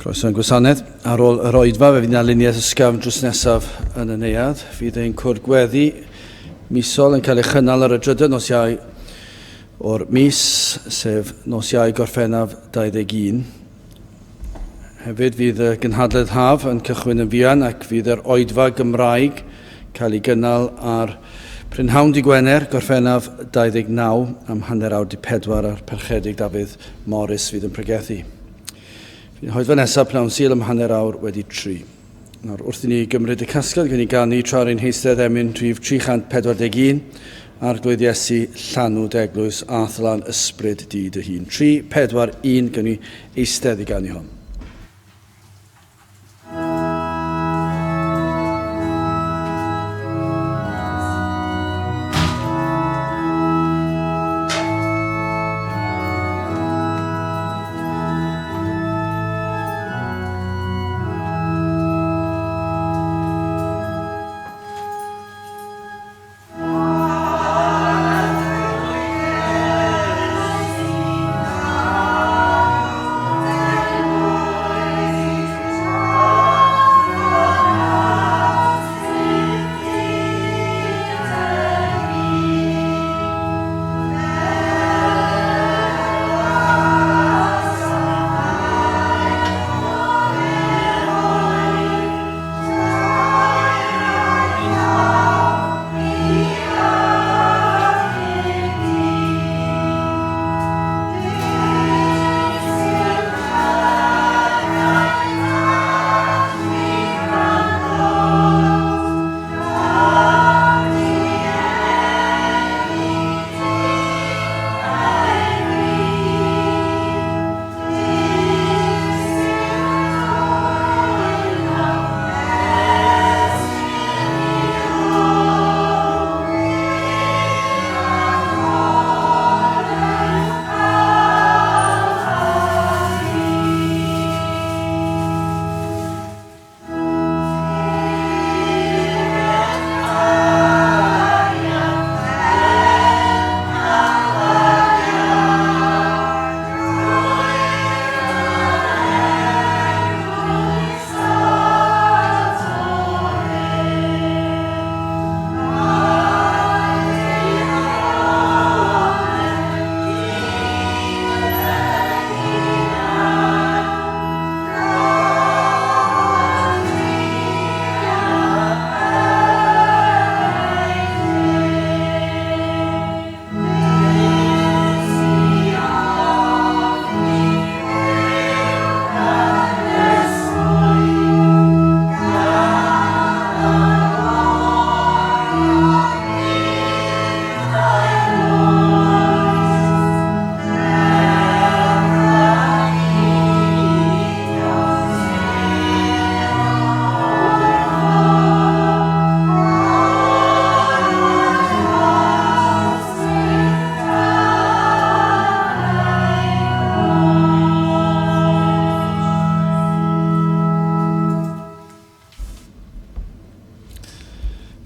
Croeso i'n gwasanaeth. Ar ôl yr oedfa, fe fydd yna luniaeth ysgafn drws nesaf yn y neuadd. Fydd ein cwrdd gweddi misol yn cael ei chynnal ar y drydedd nos Iau o'r mis, sef nos Iau Gorffennaf 21. Hefyd fydd y gynhadledd haf yn cychwyn yn fuan ac fydd yr oedfa Gymraeg cael ei gynnal ar Prynhawn di Gwener, Gorffennaf 29 am hanner awr di pedwar a'r Parchedig Dafydd Morris fydd yn pregethu. Fydd hoedfa nesaf pnawn Sul am hanner awr wedi tri. Nawr, wrth i ni gymryd y casgliad, gwni ganu tra ar ein heistedd emyn rhif 341, Arglwydd Iesu, llanw d'eglwys a thlan ysbryd di dy hun. 3, 4, 1, gwni eistedd i ganu hon.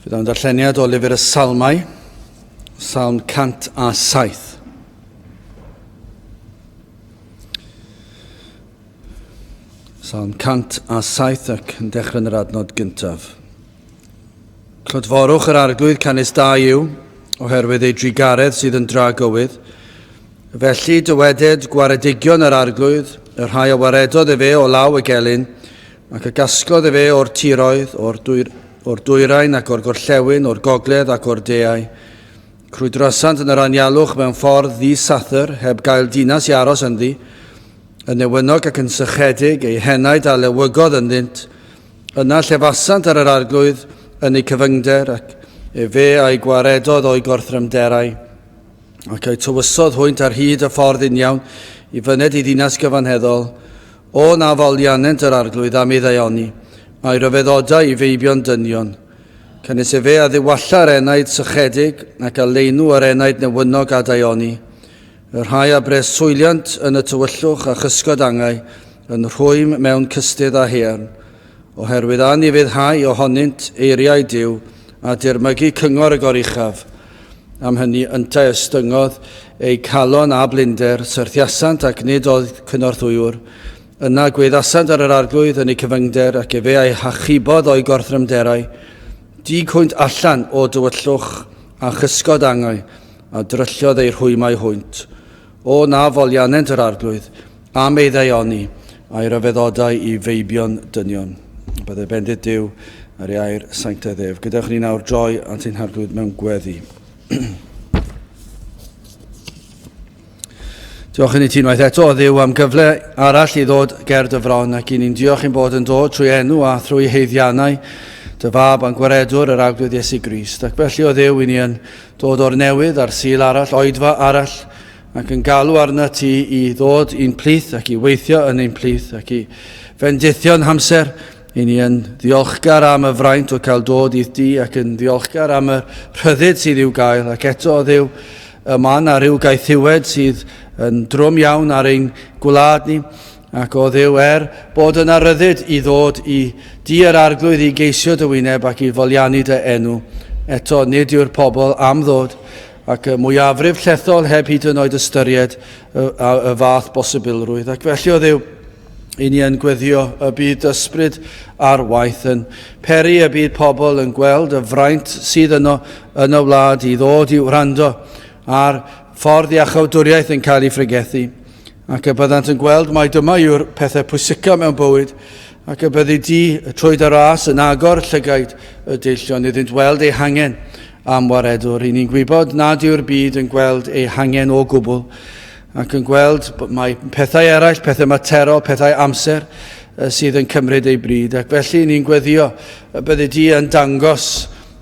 Fe ddawn darlleniad o lyfr y Salmau, Salm 107. Salm 107 ac yn dechrau yn yr adnod gyntaf. Clodforwch yr arglwydd canys da yw, oherwydd ei drugaredd sydd yn dragywydd. Felly dyweded gwaredigion yr arglwydd, y rhai a waredodd efe o law y gelyn, ac a gasglodd efe o'r tiroedd, o'r, dwyr, o'r dwyrain ac o'r gorllewin, o'r gogledd ac o'r deau. Crwydrasant yn yr anialwch mewn ffordd ddi-sathr, heb gael dinas i aros ynddi, yn newynog ac yn sychedig, eu henaid a lewygodd ynddynt. Yna llefasant ar yr arglwydd yn eu cyfyngder, ac efe a'i gwaredodd o'u gorthrymderau, ac a'u tywysodd hwynt ar hyd y ffordd uniawn i fyned i ddinas gyfanheddol. O na folianent yr arglwydd am ei ddaioni, a'i ryfeddodau i feibion dynion. Canys efe a ddiwalla yr enaid sychedig, ac a leinw yr enaid newynog a daioni. Y rhai a breswyliant yn y tywyllwch a chysgod angau, yn rhwym mewn cystudd a haearn. Oherwydd anufuddhau ohonynt eiriau Duw, a dirmygu cyngor y Goruchaf. Am hynny yntau ystyngodd eu calon a blinder, syrthiasant ac nid oedd cynorthwywr. Yna gweddasant ar yr arglwydd yn eu cyfyngder ac efe a'i hachubodd o'i gorthrymderau. Dug hwynt allan o dywyllwch a chysgod angau, a drylliodd eu rhwymau hwynt. O na folianent yr arglwydd am ei ddaioni a'i ryfeddodau i feibion dynion. Byddai bendith Duw ar ei air sanctaidd ef. Gadewch ni nawr droi at ein harglwydd mewn gweddi. Diolch i ni ti unwaith eto, o Dduw, am gyfle arall i ddod ger dy fron ac i ni'n diolch i'n bod yn dod trwy enw a thrwy heiddiannau dy fab a'n gwaredwr yr Arglwydd Iesu Grist. Ac felly o Dduw, i ni yn dod o'r newydd ar Sul arall, oedfa arall, ac yn galw arna ti i ddod i'n plith ac i weithio yn ein plith ac i fendithio'n hamser. I ni yn ddiolchgar am y fraint o cael dod i'th di ac yn ddiolchgar am y rhyddid sydd i'w gael ac eto o Dduw, y mae yna rhyw gaethiwed sydd yn drwm iawn ar ein gwlad ni ac o Dduw er bod yna ryddid i ddod i di yr arglwydd i geisio dy wyneb ac i foliannu dy enw, eto nid yw'r pobl am ddod ac y mwyafrif llethol heb hyd yn oed ystyried y, y, y fath bosibilrwydd. Ac felly o Dduw, i ni yn gweddio y byd ysbryd ar waith yn peri y byd pobl yn gweld y fraint sydd yno yn y wlad i ddod i wrando ar ffordd iachawdwriaeth yn cael ei phregethu ac y byddant yn gweld mai dyma yw'r pethau pwysica mewn bywyd ac y byddi di trwy dy ras yn agor llygaid y deillion iddynt weld eu hangen am waredwr. I ni'n gwybod nad yw'r byd yn gweld eu hangen o gwbl ac yn gweld mae pethau eraill, pethau materol, pethau amser sydd yn cymryd ei bryd. Ac felly ni'n gweddio y byddi di yn dangos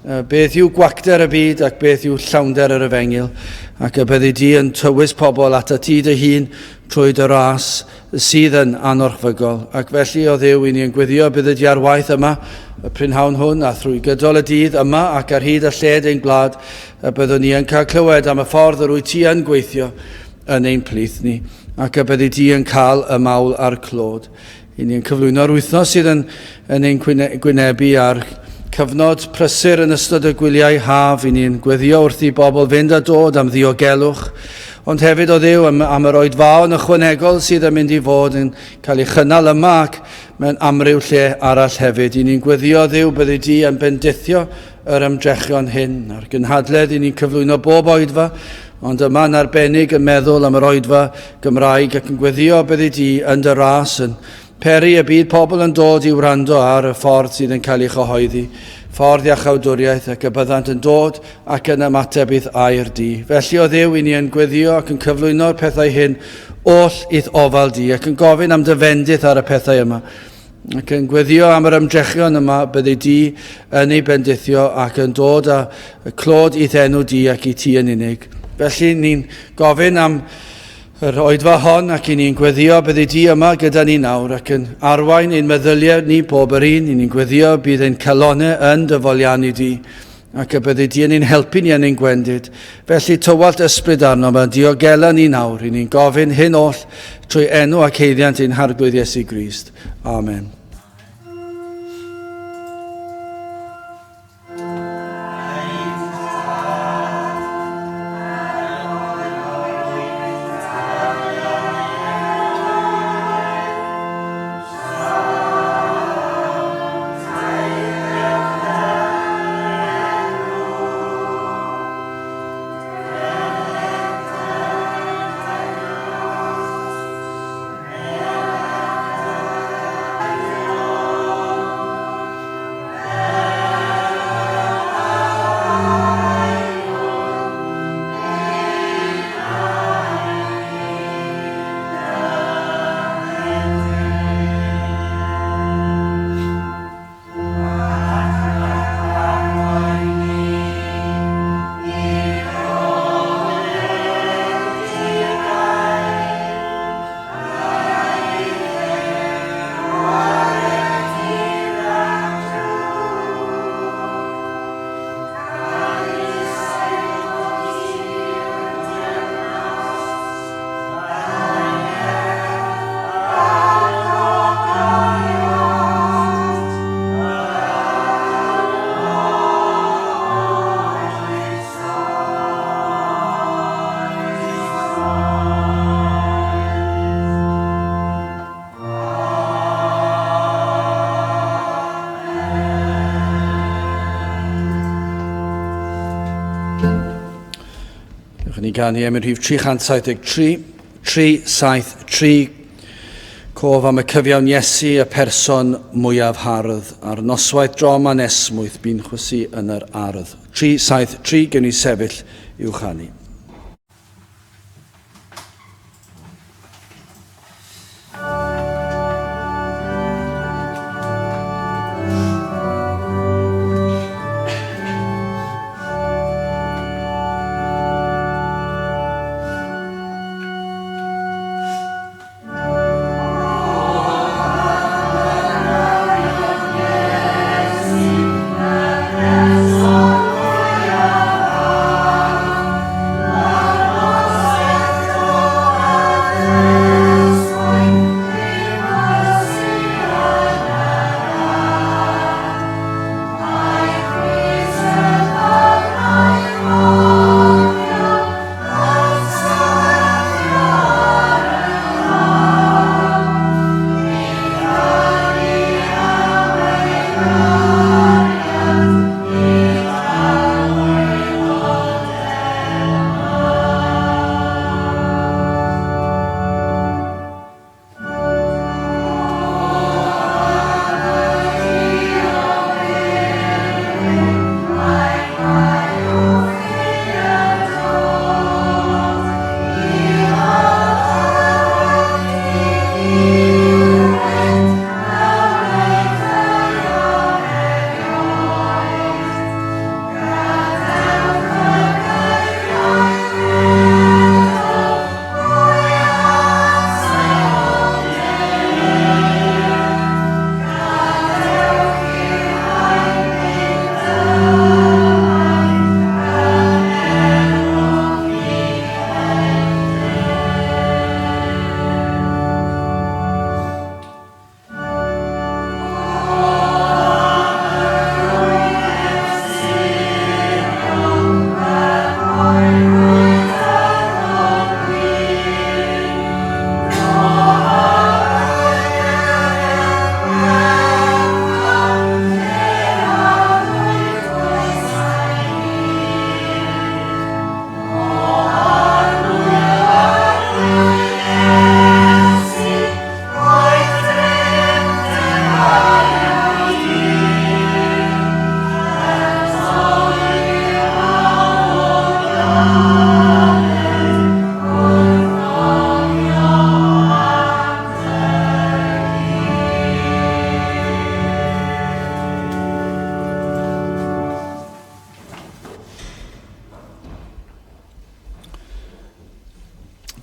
beth yw gwacter y byd ac beth yw llawnder yr efengyl, ac y byddi di yn tywys pobl at y ti dy hun trwy dy ras sydd yn anorchfygol. Ac felly, o Dduw, i ni yn gweddio byddi di ar waith yma y prynhawn hwn a thrwy gydol y dydd yma ac ar hyd a lled ein gwlad, y byddwn ni yn cael clywed am y ffordd yr wyt ti yn gweithio yn ein plith ni, ac y byddi di yn cael y mawl a'r clod. I ni yn cyflwyno'r wythnos sydd yn, yn ein gwynebu a'r cyfnod prysur yn ystod y gwyliau haf, i ni'n gweddio wrth i bobl fynd a dod am ddiogelwch, ond hefyd o Dduw am, am yr oedfaon ychwanegol sydd yn mynd i fod yn cael ei chynnal yma ac mewn amryw lle arall hefyd. I ni'n gweddio Dduw byddi di yn bendithio yr ymdrechion hyn. A'r gynhadledd i ni'n cyflwyno bob oedfa, ond yma yn arbennig yn meddwl am yr oedfa Gymraeg ac yn gweddio byddi di yn dy ras yn peri y bydd pobl yn dod i wrando ar y ffordd sydd yn cael ei chyhoeddi, ffordd iachawdwriaeth ac y byddant yn dod ac yn ymateb i'th air di. Felly o Dduw, i ni yn gweddio ac yn cyflwyno'r pethau hyn oll i'th ofal di ac yn gofyn am dy fendith ar y pethau yma. Ac yn gweddio am yr ymdrechion yma, byddi di yn ei bendithio ac yn dod â clod i'th enw di ac i ti yn unig. Felly ni'n gofyn am yr oedfa hon ac i ni'n gweddio byddi di yma gyda ni nawr ac yn arwain ein meddyliau ni bob yr un. I ni'n gweddio bydd ein calonau yn dy foliannu di ac y byddi di yn ein helpu ni yn ein gwendid. Felly tywallt ysbryd arno, mae'n diogela ni nawr. I ni'n gofyn hyn oll trwy enw ac heiddiant ein Harglwydd Iesu Grist. Amen. Dyn ni'n canu emyn rhif 373, 373, cof am y cyfiawn Iesu, y person mwyaf hardd, a'r noswaith drom anesmwyth bu'n chwysu yn yr ardd. 373, gewn ni sefyll i'w chanu.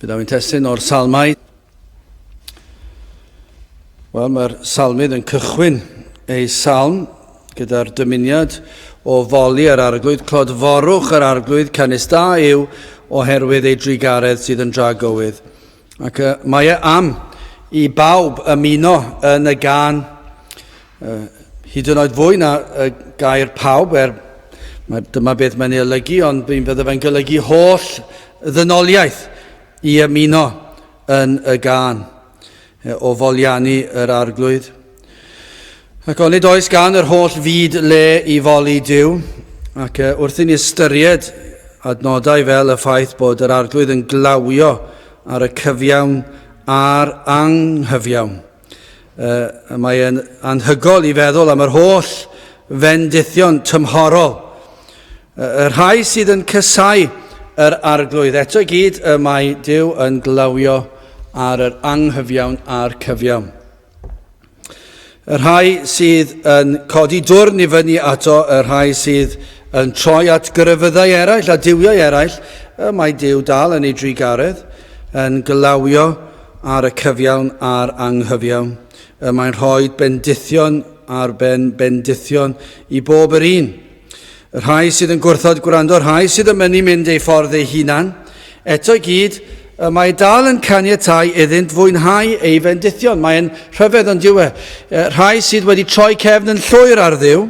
Fe ddaw un testun o'r Salmau. Wel, mae'r salmydd yn cychwyn ei salm gyda'r dymuniad o foli yr arglwydd, clodforwch yr arglwydd, canys da yw oherwydd ei drugaredd sydd yn dragywydd. Ac uh, mae e am i bawb ymuno yn y gan, uh, hyd yn oed fwy na y gair pawb, er mae, dyma beth mae'n ei olygu, ond mi fydde fe'n golygu holl ddynoliaeth i ymuno yn y gân o foliannu yr arglwydd. Ac onid oes gan yr holl fyd le i foli Duw, ac wrth i ni ystyried adnodau fel y ffaith bod yr arglwydd yn glawio ar y cyfiawn a'r anghyfiawn. Mae'n anhygol i feddwl am yr holl fendithion tymhorol. Y rhai sydd yn cysau yr arglwydd. Eto i gyd, y mae Duw yn glawio ar yr anghyfiawn a'r cyfiawn. Y rhai sydd yn codi dwrn i fyny ato, y rhai sydd yn troi at grefyddau eraill a duwiau eraill, y mae Duw dal yn ei drugaredd, yn glawio ar y cyfiawn a'r anghyfiawn. Y mae'n rhoi bendithion ar ben bendithion i bob yr un. Y rhai sydd yn gwrthod gwrando, rhai sydd yn mynnu mynd ei ffordd ei hunan, eto i gyd, y mae dal yn caniatáu iddynt fwynhau ei fendithion. Mae'n rhyfedd ond yw e. Rhai sydd wedi troi cefn yn llwyr ar Dduw,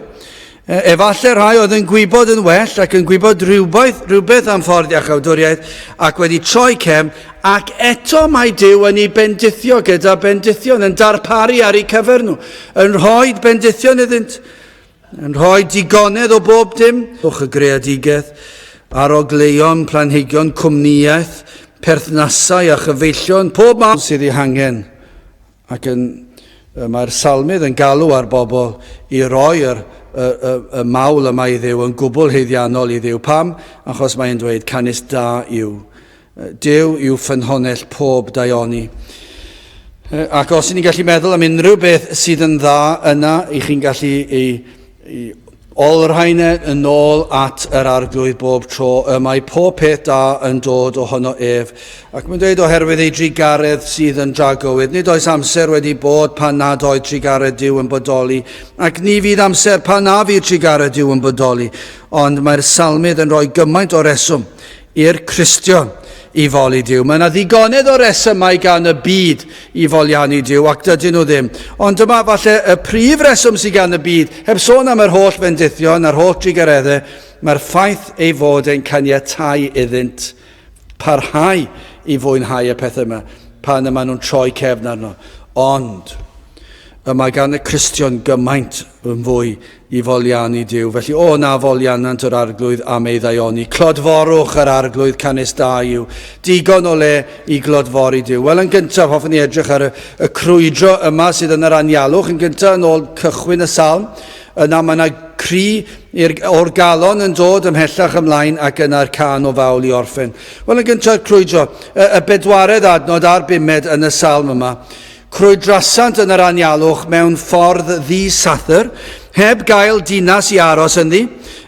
Efallai rhai oedd yn gwybod yn well ac yn gwybod rhywbeth, rhywbeth am ffordd iachawdwriaeth ac wedi troi cefn, ac eto mae Duw yn ei bendithio gyda bendithion, yn darparu ar eu cyfer nhw, yn rhoi bendithion iddynt, yn rhoi digonedd o bob dim, o'ch y greadigaeth. Arogleuon, planhigion, cwmnïaeth, perthnasau a chyfeillion, pob math sydd ei hangen. Ac yn, mae'r salmydd yn galw ar bobl i roi yr, y, y, y mawl yma i Dduw yn gwbl haeddiannol i Dduw. Pam? Achos mae'n dweud, canys da yw. Duw yw ffynhonnell pob daioni. Ac os ydyn ni'n gallu meddwl am unrhyw beth sydd yn dda yna, i chi'n gallu ei, ei olrhain e yn ôl at yr arglwydd bob tro. Y mae pob peth da yn dod ohono ef. Ac mae'n dweud oherwydd ei drugaredd sydd yn dragywydd. Nid oes amser wedi bod pan nad oedd trugaredd Duw yn bodoli, ac ni fydd amser pan na fydd trugaredd Duw yn bodoli. Ond mae'r salmydd yn rhoi gymaint o reswm i'r Cristion i foli Duw. Mae yna ddigonedd o resymau gan y byd i foliannu Duw, ac dydyn nhw ddim. Ond dyma falle y prif reswm sydd gan y byd, heb sôn am yr holl fendithion a'r holl drugareddau, mae'r ffaith ei fod e'n caniatau iddynt parhau i fwynhau y pethau yma pan y maen nhw'n troi cefn arno. Ond, y mae gan y Cristion gymaint yn fwy i foliannu Duw. Felly, o na foliannant yr arglwydd am ei ddaioni. Clodforwch yr arglwydd canys da yw. Digon o le i glodfori Duw. Wel, yn gyntaf, hoffwn i edrych ar y, y crwydro yma sydd yn yr anialwch. Yn gyntaf, yn ôl cychwyn y salm, yna mae yna cri o'r galon yn dod ymhellach ymlaen ac yna'r can o fawl i orffen. Wel, yn gyntaf, crwydro, y, y bedwaredd adnod a'r bumed yn y salm yma. Crwydrasant yn yr anialwch mewn ffordd ddi-sathr, heb gael dinas i aros ynddi,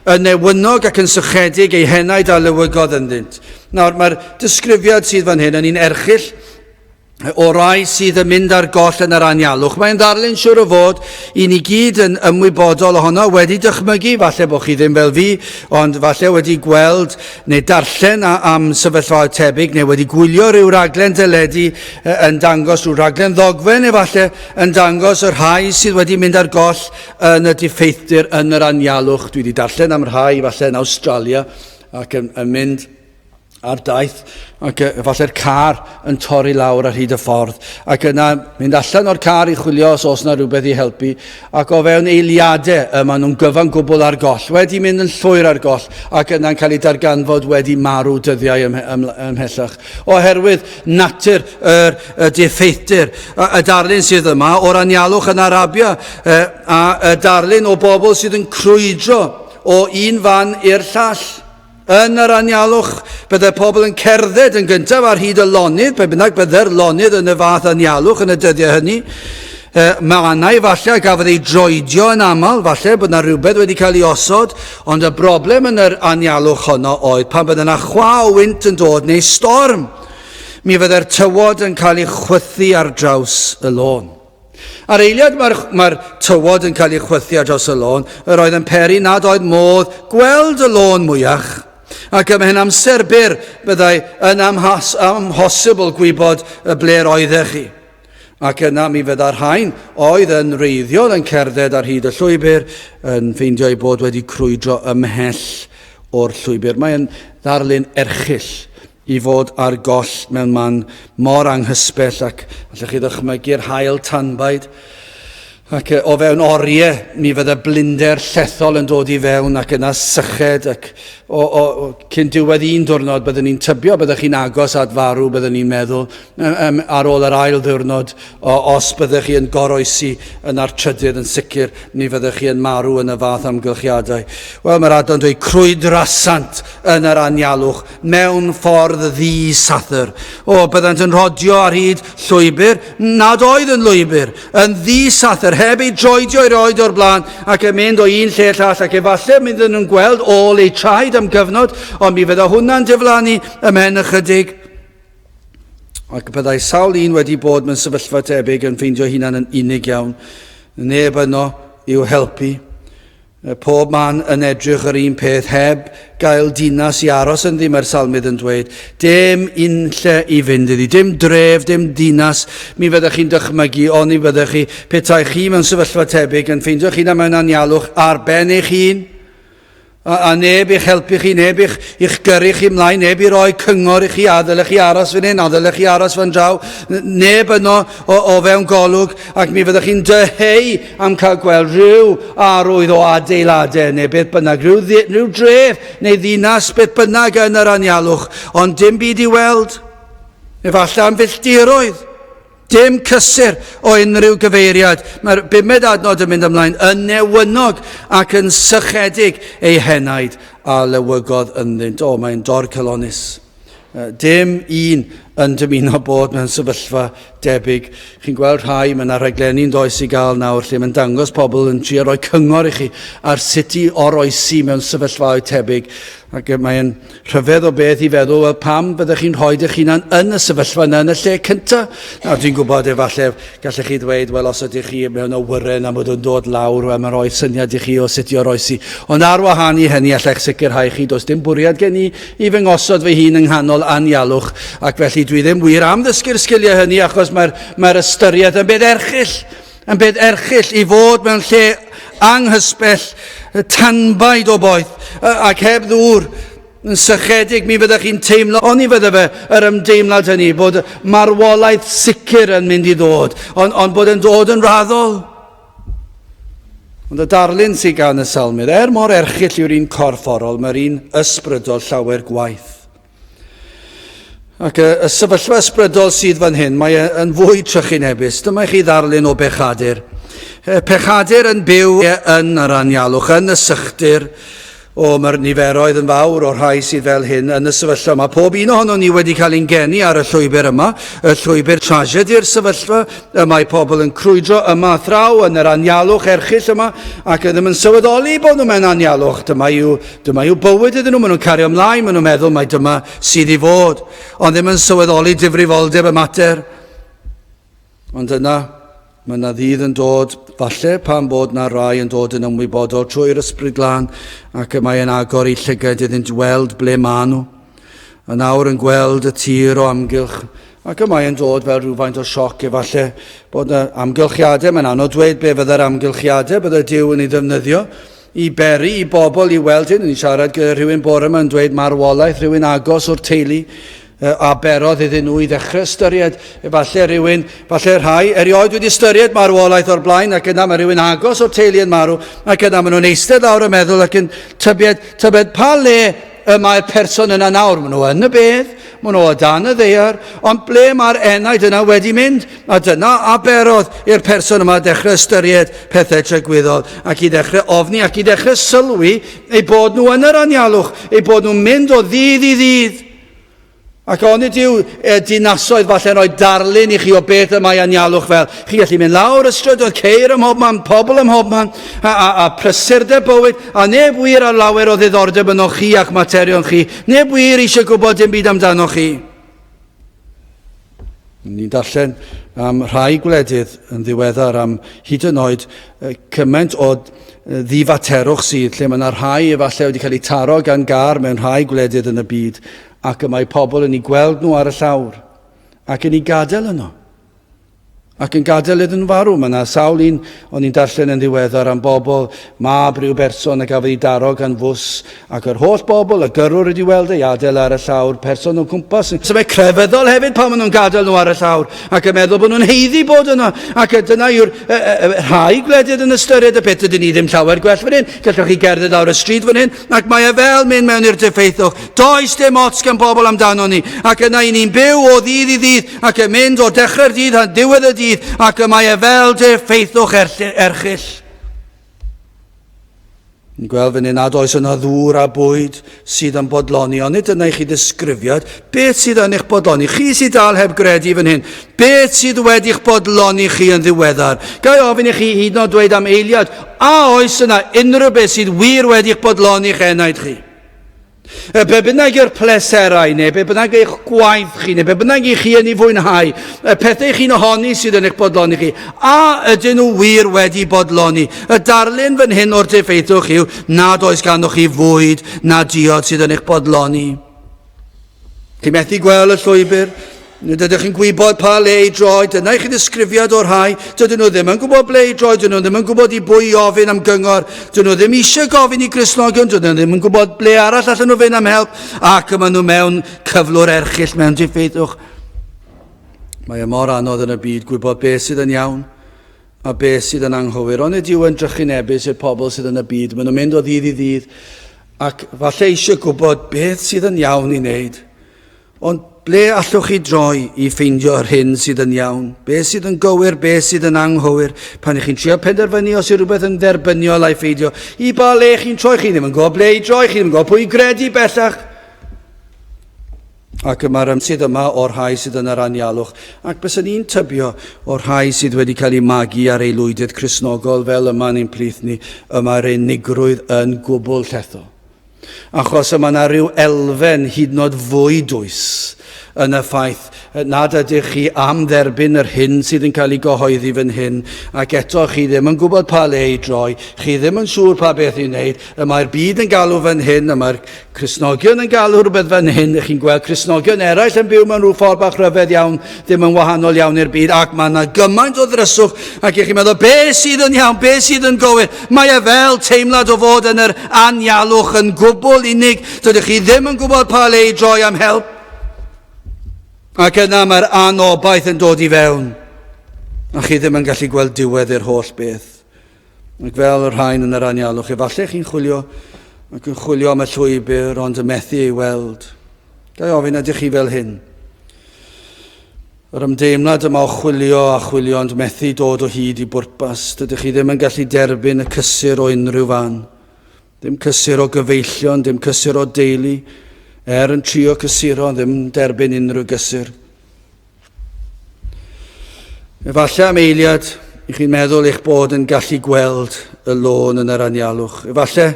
yn newynog ac yn sychedig eu henaid a lewygodd ynddynt. Nawr, mae'r disgrifiad sydd fan hyn yn un erchyll o rai sydd yn mynd ar goll yn yr anialwch. Mae'n ddarlun siwr o fod i ni gyd yn ymwybodol ohono, wedi dychmygu, falle bod chi ddim fel fi, ond falle wedi gweld neu darllen am sefyllfaoedd tebyg, neu wedi gwylio rhyw raglen deledu yn dangos rhyw raglen ddogfen efallai yn dangos y rhai sydd wedi mynd ar goll yn y diffeithdir yn yr anialwch. Dwi wedi darllen am rhai falle yn Awstralia ac yn, yn mynd ar daith ac efallai'r car yn torri lawr ar hyd y ffordd ac yna mynd allan o'r car i chwilio os oes yna rhywbeth i helpu ac o fewn eiliadau y maen nhw'n gyfan gwbl ar goll, wedi mynd yn llwyr ar goll ac yna'n cael eu darganfod wedi marw dyddiau ymhellach. Oherwydd natur yr, y diffeithdir, y, y darlun sydd yma o'r anialwch yn Arabia, a y darlun o bobl sydd yn crwydro o un fan i'r llall. Yn yr anialwch, byddai pobl yn cerdded yn gyntaf ar hyd y lonydd, pe bynnag byddai'r lonydd yn y fath anialwch yn y dyddiau hynny. E, mannau falle a gafodd ei droedio yn aml, falle bod yna rhywbeth wedi cael ei osod, ond y broblem yn yr anialwch honno oedd pan bydd yna chwa o wynt yn dod neu storm, mi fyddai'r tywod yn cael ei chwythu ar draws y lôn. Ar eiliad mae'r mae tywod yn cael ei chwythu ar draws y lôn, yr oedd yn peri nad oedd modd gweld y lôn mwyach. Ac ymhen amser byr byddai yn amhosibl gwybod y ble'r oeddech chi. Ac yna mi fydda'r rhain oedd yn wreiddiol yn cerdded ar hyd y llwybr yn ffeindio eu bod wedi crwydro ymhell o'r llwybr. Mae'n ddarlun erchyll i fod ar goll mewn man mor anghysbell ac allwch chi ddychmygu'r haul tanbaid. Ac o fewn oriau mi fydde blinder llethol yn dod i fewn ac yna syched ac o, o, o, cyn diwedd un diwrnod byddwn ni'n tybio byddech chi'n agos at farw byddwn ni'n meddwl um, ar ôl yr ail ddiwrnod o, os byddech chi yn goroesi yna'r trydydd yn sicr mi fyddech chi yn marw yn y fath amgylchiadau. Wel mae'r adon dweud crwydrasant yn yr anialwch mewn ffordd ddi-sathr. O, byddant yn rhodio ar hyd llwybr nad oedd yn lwybr, yn ddi-sathr, heb ei droedio erioed o'r blaen, ac yn mynd o un lle llall, ac efallai mynd nhw'n gweld ôl eu traed am gyfnod, ond mi fydda hwnna'n diflannu ymhen ychydig. Ac byddai sawl un wedi bod mewn sefyllfa tebyg yn ffeindio hunan yn unig iawn. Neb yno i'w helpu. Pob man yn edrych yr un peth heb gael dinas i aros ynddi, mae'r salmydd yn dweud. Dim unlle i fynd iddi, dim dref, dim dinas. Mi fyddech chi'n dychmygu, oni fyddech chi, petai chi mewn sefyllfa tebyg, yn ffeindio'ch hunan mewn anialwch ar ben eich hun. A, a neb i'ch helpu chi, neb i'ch, i'ch gyrru chi mlaen, neb i roi cyngor i chi, a ddylech chi aros fan hyn, a ddylech chi aros fan draw. Neb yno o, o fewn golwg, ac mi fyddwch chi'n dyheu am cael gweld rhyw arwydd o adeiladau neu beth bynnag, rhyw, rhyw dref neu ddinas, beth bynnag yn yr anialwch, ond dim byd i weld. Efallai am filltiroedd. Dim cysur o unrhyw gyfeiriad. Mae'r bumed adnod yn mynd ymlaen yn newynog ac yn sychedig ei henaid a lewygodd ynddynt. O, mae'n dorcalonnus. Dim un yn dymuno bod mewn sefyllfa debyg. Chi'n gweld rhai, mae yna rhaglenni'n does i gael nawr lle mae'n dangos pobl yn trio rhoi cyngor i chi ar sut i oroesi mewn sefyllfaoedd tebyg. Ac mae'n Rhyfedd o beth i feddwl, wel pam byddech chi'n rhoi eich hunan yn y sefyllfa yna yn y lle cyntaf? Nawr dwi'n gwybod efallai gallech chi ddweud, wel os ydych chi mewn awyren a bod yn dod lawr, wel mae'n rhoi syniad i chi o sut i oroesi. Ond ar wahân i hynny, allai'ch sicrhau chi, does dim bwriad gen i i fy ngosod fy hun yng nghanol anialwch, ac felly dwi ddim wir am ddysgu'r sgiliau hynny achos mae'r mae ystyriaeth yn beth erchyll, yn beth erchyll i fod mewn lle anghysbell, tanbaid o boeth, ac heb ddŵr, yn sychedig, mi fyddech chi'n teimlo, oni fydde fe yr ymdeimlad hynny, bod marwolaeth sicr yn mynd i ddod, ond, ond bod yn dod yn raddol. Ond y darlun sydd gan y salmydd, er mor erchyll yw'r un corfforol, mae'r un ysbrydol llawer gwaith. Ac y, y sefyllfa ysbrydol sydd fan hyn, mae e yn fwy trychinebus. Dyma i chi ddarlun o bechadur. Pechadur yn byw yn yr anialwch, yn y sychdir. O, mae'r niferoedd yn fawr o'r rhai sydd fel hyn yn y sefyllfa. Mae pob un ohonon ni wedi cael ein geni ar y llwybr yma, y llwybr tragedi'r sefyllfa. Y mae pobl yn crwydro yma a thraw yn yr anialwch erchyll yma ac ddim yn sylweddoli bod nhw mewn anialwch. Dyma yw Dyma yw bywyd iddyn nhw, maen nhw'n cario ymlaen, maen nhw'n meddwl mai dyma sydd i fod, ond ddim yn sylweddoli difrifoldeb y mater. Ond yna, mae yna ddydd yn dod, falle pan bod na rai yn dod yn ymwybodol trwy'r Ysbryd Glân, ac y mae yn agor eu llygaid iddynt weld ble maen nhw. Yn awr yn gweld y tir o amgylch, ac y mae yn dod fel rhywfaint o sioc efallai bod y amgylchiadau, mae'n anodd dweud be fydde'r amgylchiadau bydde Duw yn ei ddefnyddio, i beri i bobl i weld hyn. O'n i'n siarad gyda rhywun bore yma yn dweud marwolaeth rhywun agos o'r teulu a berodd iddyn nhw i ddechrau ystyried. Efallai rhywun, falle rhai, erioed wedi ystyried marwolaeth o'r blaen ac yna mae rhywun agos o'r teulu yn marw ac yna maen nhw'n eistedd lawr yn meddwl ac yn tybied, tybed pa le y mae'r person yna nawr. Maen nhw yn y bedd, maen nhw o dan y ddaear, ond ble mae'r enaid yna wedi mynd? A dyna a berodd i'r person yma dechrau ystyried pethau tragwyddol ac i ddechrau ofni ac i ddechrau sylwi eu bod nhw yn yr anialwch, eu bod nhw'n mynd o ddydd i ddydd. Ac onid yw e, dinasoedd falle'n rhoi darlun i chi o beth y mae anialwch fel. Chi'n gallu mynd lawr y strydoedd, ceir ym mhobman, pobl ym mhobman, a, a, a prysurdeb bywyd, a neb wir ar lawer o ddiddordeb yno chi a'ch materion chi. Neb wir eisiau gwybod dim byd amdano chi. Ni'n darllen am rhai gwledydd yn ddiweddar am hyd yn oed cymaint o ddifaterwch sydd lle mae yna rhai efallai wedi cael eu taro gan gar mewn rhai gwledydd yn y byd ac y mae pobl yn eu gweld nhw ar y llawr ac yn eu gadael yno ac yn gadael iddyn nhw farw. Mae yna sawl un o'n i'n darllen yn ddiweddar am bobl, mab rhyw berson a gafodd ei daro gan fws, ac yr holl bobl, y gyrrwr wedi weld ei adael ar y llawr, person o gwmpas. So mae crefyddol hefyd pan maen nhw'n gadael nhw ar y llawr, ac yn meddwl bod nhw'n haeddu bod yno. Ac dyna yw'r rhai gwledydd yn ystyried y peth, dydyn ni ddim llawer gwell fan hyn. Gallwch chi gerdded lawr y stryd fan hyn, ac mae e fel mynd mewn i'r diffeithwch. Does dim ots gan bobl amdano ni. Ac yna i ni'n byw o ddydd i ddydd, ac yn mynd o dechrau'r dydd a diwedd y dydd, ac y mae e fel diffeithwch erchyll. Ni'n gweld fan hyn nad oes yna ddŵr a bwyd sydd yn bodloni, ond nid dyna i chi ddisgrifiad. Beth sydd yn eich bodloni? Chi sydd dal heb gredu fan hyn. Beth sydd wedi'ch bodloni chi yn ddiweddar? Ga i ofyn i chi hyd yn oed dweud am eiliad, a oes yna unrhyw beth sydd wir wedi'ch bodloni eich enaid chi? Be bynnag yw'r pleserau, neu be bynnag eich gwaith chi, neu be bynnag i chi yn ei fwynhau, y pethau chi'n ohoni sydd yn eich bodloni chi, a ydyn nhw wir wedi bodloni? Y darlun fan hyn o'r diffeithwch yw nad oes ganddoch chi fwyd na diod sydd yn eich bodloni. Chi methu gweld y llwybr? Nid ydych chi'n gwybod pa le i droi, dyna i chi ddisgrifiad o'r rhai. Dydyn nhw ddim yn gwybod ble i droi, dydyn nhw ddim yn gwybod i bwy i ofyn am gyngor, dydyn nhw ddim eisiau gofyn i Gristnogion, dydyn nhw ddim yn gwybod ble arall allan nhw fynd am help, ac y maen nhw mewn cyflwr erchyll, mewn diffeithwch. Mae e mor anodd yn y byd gwybod beth sydd yn iawn a beth sydd yn anghywir. Ond nid yw yn drychinebus i'r pobl sydd yn y byd. Maen nhw'n mynd o ddydd i ddydd ac falle eisiau gwybod beth sydd yn iawn i wneud. Ond ble allwch chi droi i ffeindio yr hyn sydd yn iawn? Beth sydd yn gywir, beth sydd yn anghywir? Pan ych chi'n trio penderfynu os yw rhywbeth yn dderbyniol ai pheidio, i ba le chi'n troi? Chi ddim yn gwybod ble i droi, chi ddim yn gwybod pwy i gredu bellach. Ac y mae'r ymsydd yma o'r rhai sydd yn yr anialwch, ac byswn i'n tybio o'r rhai sydd wedi cael eu magu ar aelwydydd Cristnogol fel yma yn ein plith ni, y mae'r unigrwydd yn gwbl llethol. Achos y mae yna rhyw elfen hyd yn oed fwy dwys yn y ffaith nad ydych chi am dderbyn yr hyn sydd yn cael ei gyhoeddi fan hyn, ac eto chi ddim yn gwybod pa le i droi, chi ddim yn siŵr pa beth i wneud, y mae'r byd yn galw fan hyn, y mae'r Cristnogion yn galw rhywbeth fan hyn, chi'n gweld Cristnogion eraill yn byw mewn rhyw ffordd bach rhyfedd iawn, ddim yn wahanol iawn i'r byd, ac mae yna gymaint o ddryswch, ac ych chi'n meddwl, be sydd yn iawn, be sydd yn gywir? Mae e fel teimlad o fod yn yr anialwch yn gwbl unig, dydych chi ddim yn gwybod pa le i droi am help. Ac yna mae'r anobaith yn dod i fewn, a chi ddim yn gallu gweld diwedd i'r holl beth. Ac fel y rhain yn yr anialwch, efallai chi'n chwilio ac yn chwilio am y llwybr ond yn methu ei weld. Ga i ofyn, ydych chi fel hyn? Yr ymdeimlad yma o chwilio a chwilio ond methu dod o hyd i bwrpas. Dydych chi ddim yn gallu derbyn y cysur o unrhyw fan. Ddim cysur o gyfeillion, dim cysur o deulu, er yn trio cysuro, ddim derbyn unrhyw gysur. Efallai am eiliad i chi'n meddwl eich bod yn gallu gweld y lôn yn yr anialwch. Efallai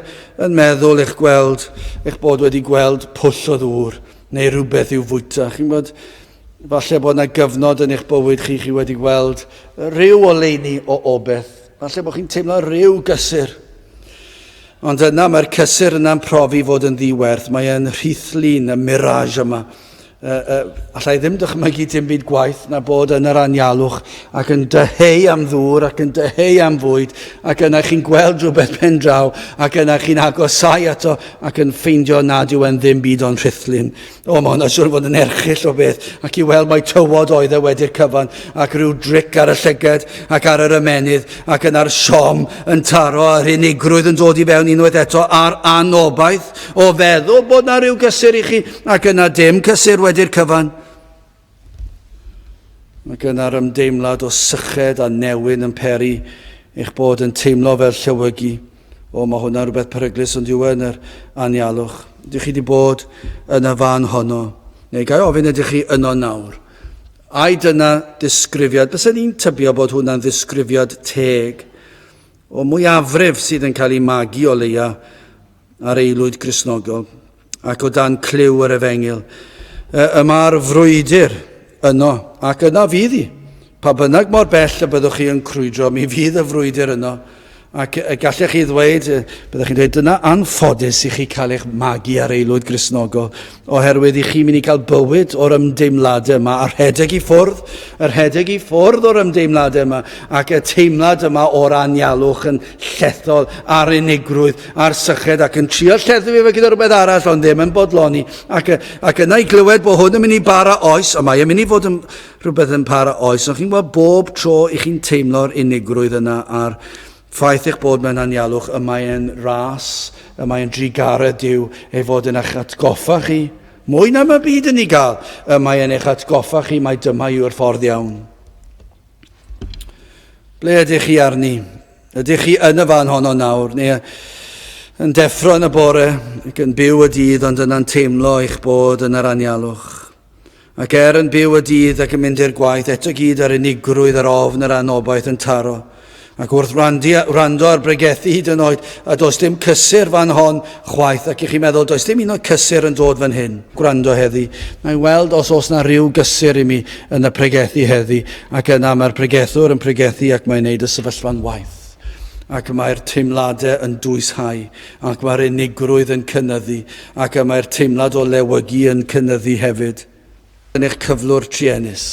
yn meddwl eich gweld, eich bod wedi gweld pwll o ddŵr neu rhywbeth i'w fwyta. Chi'n gwybod, falle bod yna gyfnod yn eich bywyd chi, chi wedi gweld rhyw oleuni o obeth. Falle bod chi'n teimlo rhyw gysur. Ond yna mae'r cysur yna'n profi fod yn ddiwerth. Mae e'n rhithlun, y mirage yma. Uh, uh, allai ddim dychmygu dim byd gwaith na bod yn yr anialwch ac yn dyheu am ddŵr ac yn dyheu am fwyd ac yna chi'n gweld rhywbeth pen draw ac yna chi'n agosau ato ac yn ffeindio nad yw e'n ddim byd ond rhithlun. O, mae hwnna siwr fod yn erchyll o beth ac i weld mai tywod oedd e wedi'r cyfan ac rhyw dric ar y llyged ac ar yr ymennydd ac yna'r siom yn taro a'r unigrwydd yn dod i fewn unwaith eto a'r anobaith o feddwl bod na rhyw gysur i chi Ac yna dim cysur wedi'r cyfan. Ac yna'r ymdeimlad o syched a newyn yn peri eich bod yn teimlo fel llewygu. O, mae hwnna'n rhywbeth peryglus ond yw e yn yr anialwch. Ydych chi wedi bod yn y fan honno? Neu ga i ofyn ydych chi yno nawr? Ai dyna ddisgrifiad? Bysen i'n tybio bod hwnna'n ddisgrifiad teg o mwyafrif sydd yn cael ei magu o leia ar aelwyd Gristnogol ac o dan clyw yr efengyl. Y mae'r frwydr yno, ac yno fydd hi. Pa bynnag mor bell y byddwch chi yn crwydro, mi fydd y frwydr yno. Ac y gallech chi ddweud, byddwch chi'n dweud, dyna anffodus i chi cael eich magu ar aelwyd Gristnogol, oherwydd i chi'n mynd i cael bywyd o'r ymdeimladau yma, a rhedeg i ffwrdd, y rhedeg i ffwrdd o'r ymdeimladau yma, ac y teimlad yma o'r anialwch yn llethol a'r unigrwydd a'r syched ac yn trio lleddfu fe gyda rhywbeth arall ond ddim yn bodloni ac, ac yna i glywed bod hwn yn mynd i bara oes a mae e'n mynd i fod yn rhywbeth yn para oes ond chi'n gwybod bob tro i chi'n teimlo'r unigrwydd yna a'r ffaith eich bod mewn anialwch y mae e'n ras y mae e'n drugaredd Duw ei fod yn eich atgoffa chi mwy na mae byd yn ei gael y mae e'n eich atgoffa chi mai dyma yw'r ffordd iawn. Ble ydych chi arni? Ydych chi yn y fan honno nawr, neu yn deffro yn y bore ac yn byw y dydd ond yna'n teimlo eich bod yn yr anialwch? Ac er yn byw y dydd ac yn mynd i'r gwaith, eto gyd yr unigrwydd, yr ofn, yr anobaith yn taro. Ac wrth wrando ar bregethu hyd yn oed, a does dim cysur fan hon chwaith, ac i chi'n meddwl, does dim un o'r cysur yn dod fan hyn. Gwrando heddi, na i weld os oes na rhyw gysur i mi yn y pregethu heddi, ac yna mae'r pregethwr yn pregethu ac mae'n neud y sefyllfa'n waeth. Ac mae'r teimladau yn dwyshau, ac mae'r unigrwydd yn cynyddu, ac y mae'r teimlad o lewygu yn cynyddu hefyd. yn eich cyflwr truenus.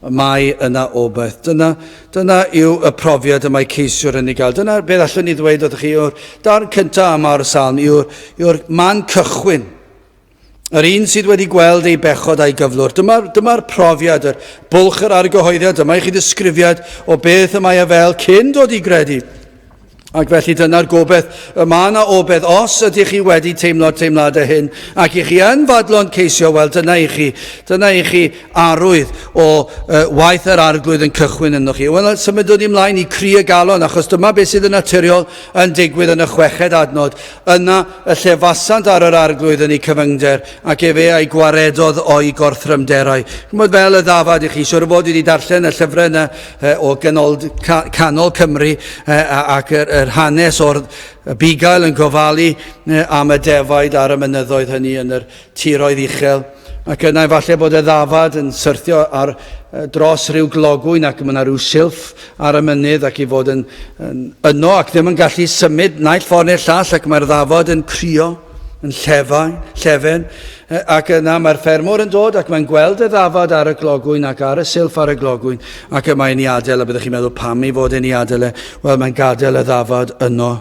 Mae yna obaith. Dyna, dyna yw y profiad y mae ceisiwr yn ei gael. Dyna beth allwn ni ddweud wrthych chi yw'r darn cyntaf am ar y salm, yw'r, yw'r man cychwyn. Yr un sydd wedi gweld ei bechod a'i gyflwr. Dyma'r dyma profiad, yr bwlch yr argyhoeddiad, dyma i chi ddisgrifiad o beth y mae e fel cyn dod i gredu. Ac felly dyna'r gobeith. Y mae yna obeith. Os ydych chi wedi teimlo'r teimladau hyn ac i chi yn fadlon ceisio, wel dyna i chi, dyna i chi arwydd o uh, waith yr arglwydd yn cychwyn yno chi. Wel, symudwn ni ymlaen i cri y galon, achos dyma beth sydd yn naturiol yn digwydd yn y chweched adnod. Yna y llefasant ar yr arglwydd yn eu cyfyngder, ac efe a'i gwaredodd o'i gorthrymderau. Chymod fel y ddafad i chi, siwr o fod wedi darllen y llyfrau yna o ganol, canol Cymru ac yr, yr hanes o'r bugail yn gofalu am y defaid ar y mynyddoedd hynny yn yr tiroedd uchel. Ac yna efallai bod y ddafad yn syrthio ar dros rhyw glogwyn ac mae yna rhyw silff ar y mynydd ac i fod yn, yn yno ac ddim yn gallu symud naill ffordd neu'r llall ac mae'r ddafad yn crio yn llefau, llefen, ac yna mae'r ffermwr yn dod ac mae'n gweld y ddafad ar y glogwyn ac ar y silff ar y glogwyn ac y mae'n ei adael a byddwch chi'n meddwl pam ei fod e'n ei adael e? Wel, mae'n gadael y ddafad yno.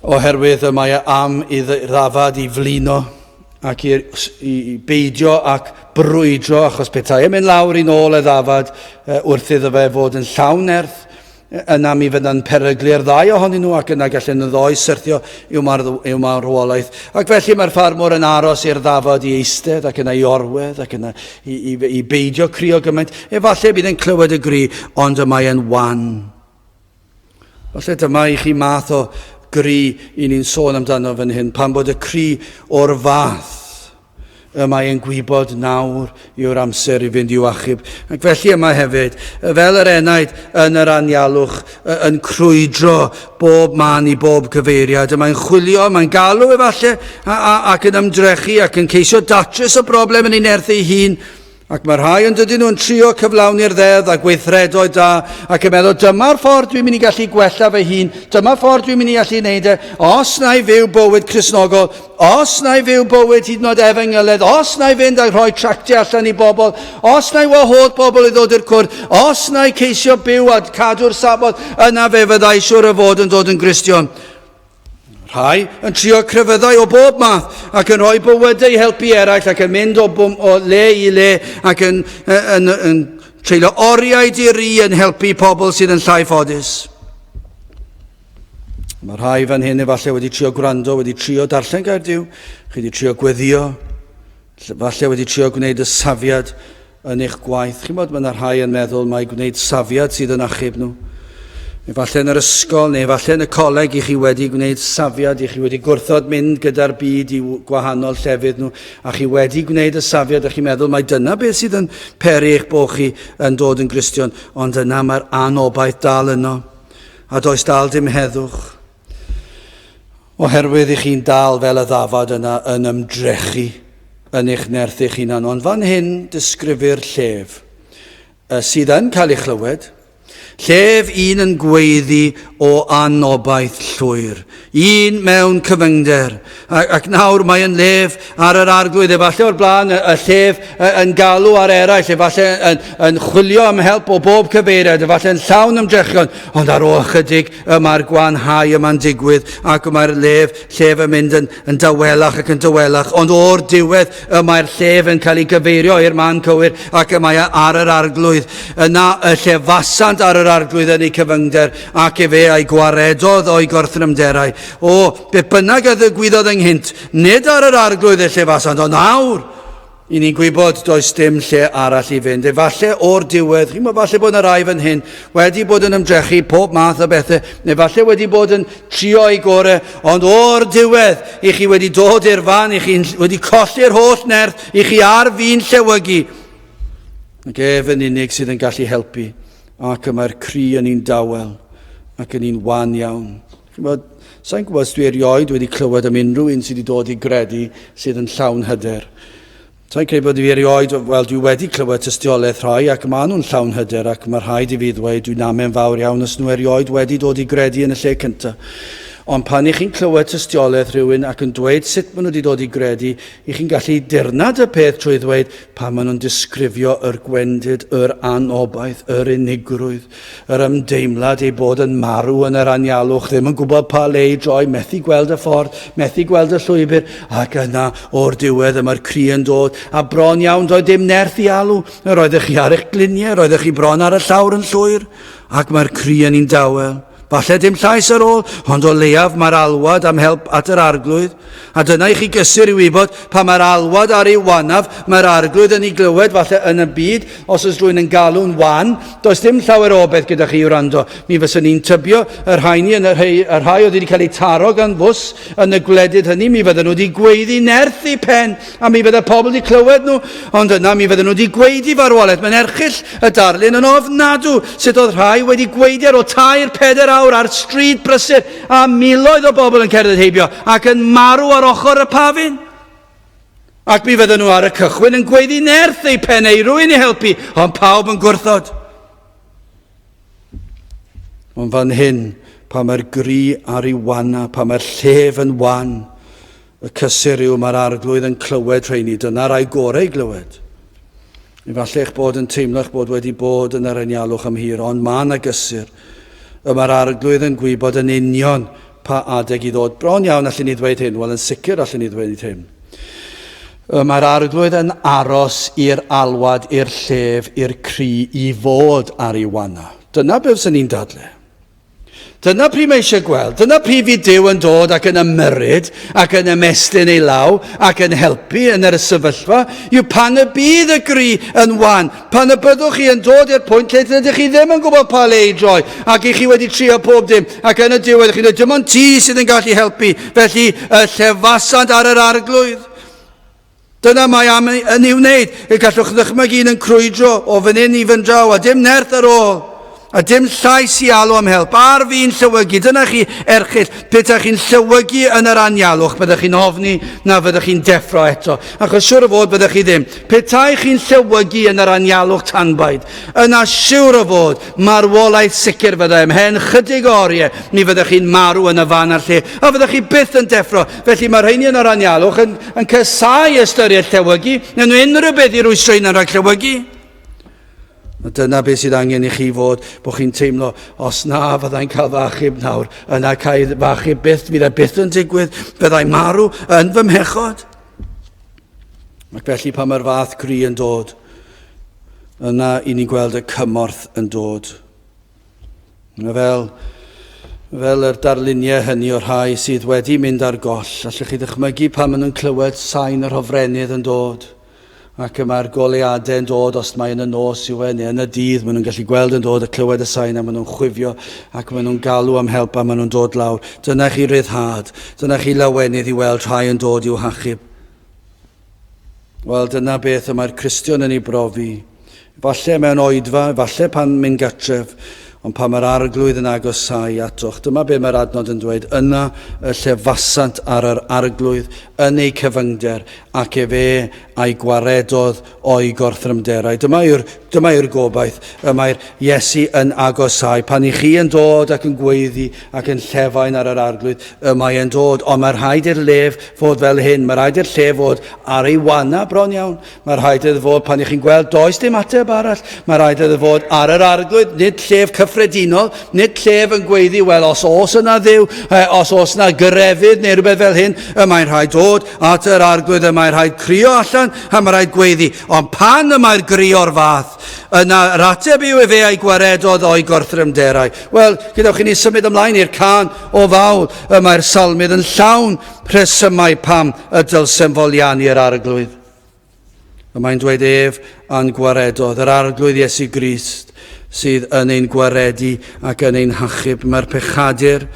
Oherwydd y mae e am i ddafad i flino ac i, i, i beidio ac brwydro achos petai e'n mynd lawr i nôl y ddafad wrth iddo fe fod yn llawn nerth Yna mi fydda'n peryglu'r ddau ohonyn nhw ac yna gallen nhw ddoi syrthio i'w, i'w marwolaeth. Ac felly mae'r ffarmwr yn aros i'r ddafad i eistedd ac yna i orwedd ac yna i, i, i beidio crio gymaint. Efallai bydd yn clywed y gri, ond y mae yn wan. Falle dyma i chi math o gri i ni'n sôn amdano fan hyn, pan bod y cri o'r fath y mae e'n gwybod nawr yw'r amser i fynd i'w achub. Ac felly yma hefyd, fel yr enaid yn yr anialwch, yn crwydro bob man i bob cyfeiriad, y mae'n chwilio, mae'n galw efallai, ac yn ymdrechu ac yn ceisio datrys y broblem yn ei nerth ei hun, Ac mae rhai yn dydyn nhw'n trio cyflawni'r ddeddf a gweithredoedd da ac yn meddwl dyma'r ffordd dwi'n mynd i gallu gwella fy hun, dyma'r ffordd dwi'n mynd i allu wneud e, os na i fyw bywyd Cristnogol, os na i fyw bywyd hyd yn oed efengyledd, os na i fynd a rhoi tractiau allan i bobl, os na i wahodd bobl i ddod i'r cwrdd, os na i ceisio byw a cadw'r Saboth, yna fe fyddai siwr o fod yn dod yn Gristion. Rhai yn trio crefyddau o bob math ac yn rhoi bywydau i helpu eraill ac yn mynd o, bwm, o le i le ac yn, yn, yn, yn treulio oriau di-ri yn helpu pobl sydd yn llai ffodus. Mae rhai fan hyn efallai wedi trio gwrando, wedi trio darllen gair Duw, chi wedi trio gweddio, falle wedi trio gwneud y safiad yn eich gwaith. Chi'n bod, mae yna rhai yn meddwl mai gwneud safiad sydd yn achub nhw. Efallai yn yr ysgol neu efallai yn y coleg i chi wedi gwneud safiad, i chi wedi gwrthod mynd gyda'r byd i gwahanol llefydd nhw, a chi wedi gwneud y safiad a chi'n meddwl mai dyna beth sydd yn peri eich bod chi yn dod yn Gristion, ond yna mae'r anobaith dal yno, a does dal dim heddwch. Oherwydd i chi'n dal fel y ddafad yna yn ymdrechu yn eich nerth eich hunan. Ond fan hyn disgrifir llef sydd yn cael ei chlywed, llef un yn gweiddi o anobaith llwyr, un mewn cyfyngder, ac, ac nawr mae yn lef ar yr arglwydd, efallai o'r blaen y, y llef yn galw ar eraill, efallai yn, yn chwilio am help o bob cyfeiriad, efallai yn llawn ymdrechion, ond ar ôl ychydig y mae'r gwanhau yma'n digwydd ac y mae'r lef, llef yn mynd yn, yn dawelach ac yn dawelach, ond o'r diwedd y mae'r llef yn cael ei gyfeirio i'r man cywir ac y mae ar yr arglwydd. Yna y llefasant ar yr arglwydd yn ei cyfyngder ac efe a'i gwaredodd o'i gorthrymderau. O, beth bynnag a ddigwyddodd ynghynt, nid ar yr arglwydd y llefasant, ond awr I ni'n gwybod does dim lle arall i fynd. Efallai o'r diwedd, chi'n gwybod, falle bod yna rai fan hyn wedi bod yn ymdrechu pob math o bethau, neu falle wedi bod yn trio ei gore, ond o'r diwedd, i chi wedi dod i'r fan, i chi wedi colli'r holl nerth, i chi ar fin llewygu. Ac ef yn unig sydd yn gallu helpu, ac y mae'r cri yn un dawel, ac yn un wan iawn. Chymod, sa'n gwybod os dwi erioed wedi clywed am unrhyw un sydd wedi dod i gredu sydd yn llawn hyder. Sa'n credu bod fi erioed, wel dwi wedi clywed tystiolaeth rhai ac maen nhw'n llawn hyder ac mae rhaid i fi ddweud dwi'n amen fawr iawn os nhw erioed wedi dod i gredu yn y lle cyntaf. Ond pan i chi'n clywed tystiolaeth rhywun ac yn dweud sut maen nhw wedi dod i gredu, i chi'n gallu dirnad y peth trwy ddweud pan maen nhw'n disgrifio yr gwendid, yr anobaith, yr unigrwydd, yr ymdeimlad eu bod yn marw yn yr anialwch, ddim yn gwybod pa le i droi, methu gweld y ffordd, methu gweld y llwybr, ac yna o'r diwedd y mae'r cri yn dod, a bron iawn doedd dim nerth i alw, yr oeddech chi ar eich gliniau, yr oeddech chi bron ar y llawr yn llwyr, ac mae'r cri yn un dawel. Falle dim llais ar ôl, ond o leiaf mae'r alwad am help at yr arglwydd. A dyna i chi gysur i wybod pan mae'r alwad ar ei wanaf, mae'r arglwydd yn ei glywed, falle yn y byd, os oes rhywun yn galw'n wan, does dim llawer o obaith gyda chi i wrando. Mi fyswn i'n tybio y rhaini yn y rhai, y rhai oedd wedi cael eu taro gan fws yn y gwledydd hynny, mi fydden nhw wedi gweiddi nerth i pen A mi fydde pobl wedi clywed nhw, ond yna mi fydden nhw wedi gweidi farwolaeth. Mae'n erchyll y darlun yn ofnadw sut oedd rhai wedi gweidi ar ôl tair, peder awr ar stryd brysur a miloedd o bobl yn cerdded heibio ac yn marw ar ochr y pafin. Ac mi fydden nhw ar y cychwyn yn gweiddi nerth eu pen eu rhywun i helpu, ond pawb yn gwrthod. Ond fan hyn, pan mae'r gri ar ei wana, pan mae'r llef yn wan, y cysur yw mae'r arglwydd yn clywed rheini, dyna rai gorau i glywed. Efallai eich bod yn teimlo eich bod wedi bod yn yr anialwch am hir, ond mae yna gysur. Y mae'r arglwydd yn gwybod yn union pa adeg i ddod. Bron iawn allen ni ddweud hyn, wel yn sicr allen ni ddweud hyn. Y mae'r arglwydd yn aros i'r alwad, i'r llef, i'r cri i fod ar ei wana. Dyna beth sy'n ni'n dadle. Dyna pryd mae eisiau gweld. Dyna pryd fydd Duw yn dod ac yn ymyrryd ac yn ymestyn ei law ac yn helpu yn yr sefyllfa yw pan y bydd y gri yn wan, pan y byddwch chi yn dod i'r pwynt lle dydych chi ddim yn gwybod pa le i droi ac i chi wedi trio pob dim ac yn y diwedd chi'n dweud dim ond ti sydd yn gallu helpu. Felly y llefasant ar yr arglwydd. Dyna mae am yn ei wneud. Y gallwch ddychmygu un yn crwydro o fan hyn i fan draw, a dim nerth ar ôl, a dim llais i alw am help. Ar fi'n llywygu, dyna chi erchyll. Petai chi'n llywygu yn yr anialwch, byddech chi'n ofni na fyddech chi'n deffro eto. Achos siwr o fod byddech chi ddim. Petai chi'n llywygu yn yr anialwch tanbaid, yna siwr o fod Marwolaeth sicr fyddai ymhen chydig o oriau, mi fyddech chi'n marw yn y fan a'r lle, a fyddech chi byth yn deffro. Felly mae'r rheini yn yr anialwch yn, yn casáu ystyried llewygu, neu nhw unrhyw beth i rwystro hunan rhag llewygu. A dyna beth sydd angen i chi fod, bod chi'n teimlo, os na fyddai'n cael fy achub nawr, yna cael fy achub byth, fydd e byth yn digwydd, fyddai marw yn fy mhechod. Ac felly pan mae'r fath gri yn dod, yna i ni'n gweld y cymorth yn dod. Mae fel, fel yr darluniau hynny o'r rhai sydd wedi mynd ar goll. Allwch chi ddychmygu pan maen nhw'n clywed sain yr hofrennydd yn dod ac y mae'r goleuadau yn dod os mae yn y nos yw e, neu yn y dydd, maen nhw'n gallu gweld yn dod a clywed y sain a maen nhw'n chwifio ac maen nhw'n galw am help a maen nhw'n dod lawr. Dyna chi ryddhad, dyna chi lawenydd i weld rhai yn dod i'w hachub. Wel, dyna beth y mae'r Cristion yn ei brofi. Falle mewn oedfa, falle pan mynd gartref, ond pan mae'r arglwydd yn agosáu atoch. Dyma be mae'r adnod yn dweud, yna y llefasant ar yr arglwydd yn eu cyfyngder, ac efe a'i gwaredodd o'i gorthrymderau. Dyma yw'r, dyma yw'r gobaith y mae'r Iesu yn agosáu. Pan i chi yn dod ac yn gweiddi ac yn llefain ar yr arglwydd, y mae e'n dod. Ond mae rhaid i'r lef fod fel hyn. Mae rhaid i'r lle fod ar ei wana bron iawn. Mae rhaid iddo fod pan i chi'n gweld does dim ateb arall. Mae rhaid iddo fod ar yr arglwydd, nid llef cyffredinol, nid llef yn gweiddi, wel os oes yna ddiw, os oes yna grefydd neu rhywbeth fel hyn, y mae'n rhaid dod at yr arglwydd, y mae'n rhaid crio allan, a mae rhaid gweiddi. Ond pan y mae'r gri o'r fath, yna yr ateb yw efe a'i gwaredodd o'i gorthrymderau. Wel, gadewch i ni symud ymlaen i'r can o fawl. Y mae'r salmydd yn llawn rhesymau pam y dylsem foliannu yr arglwydd. Y mae'n dweud ef a'n gwaredodd, yr arglwydd Iesu Grist sydd yn ein gwaredu ac yn ein hachub. Mae'r pechadur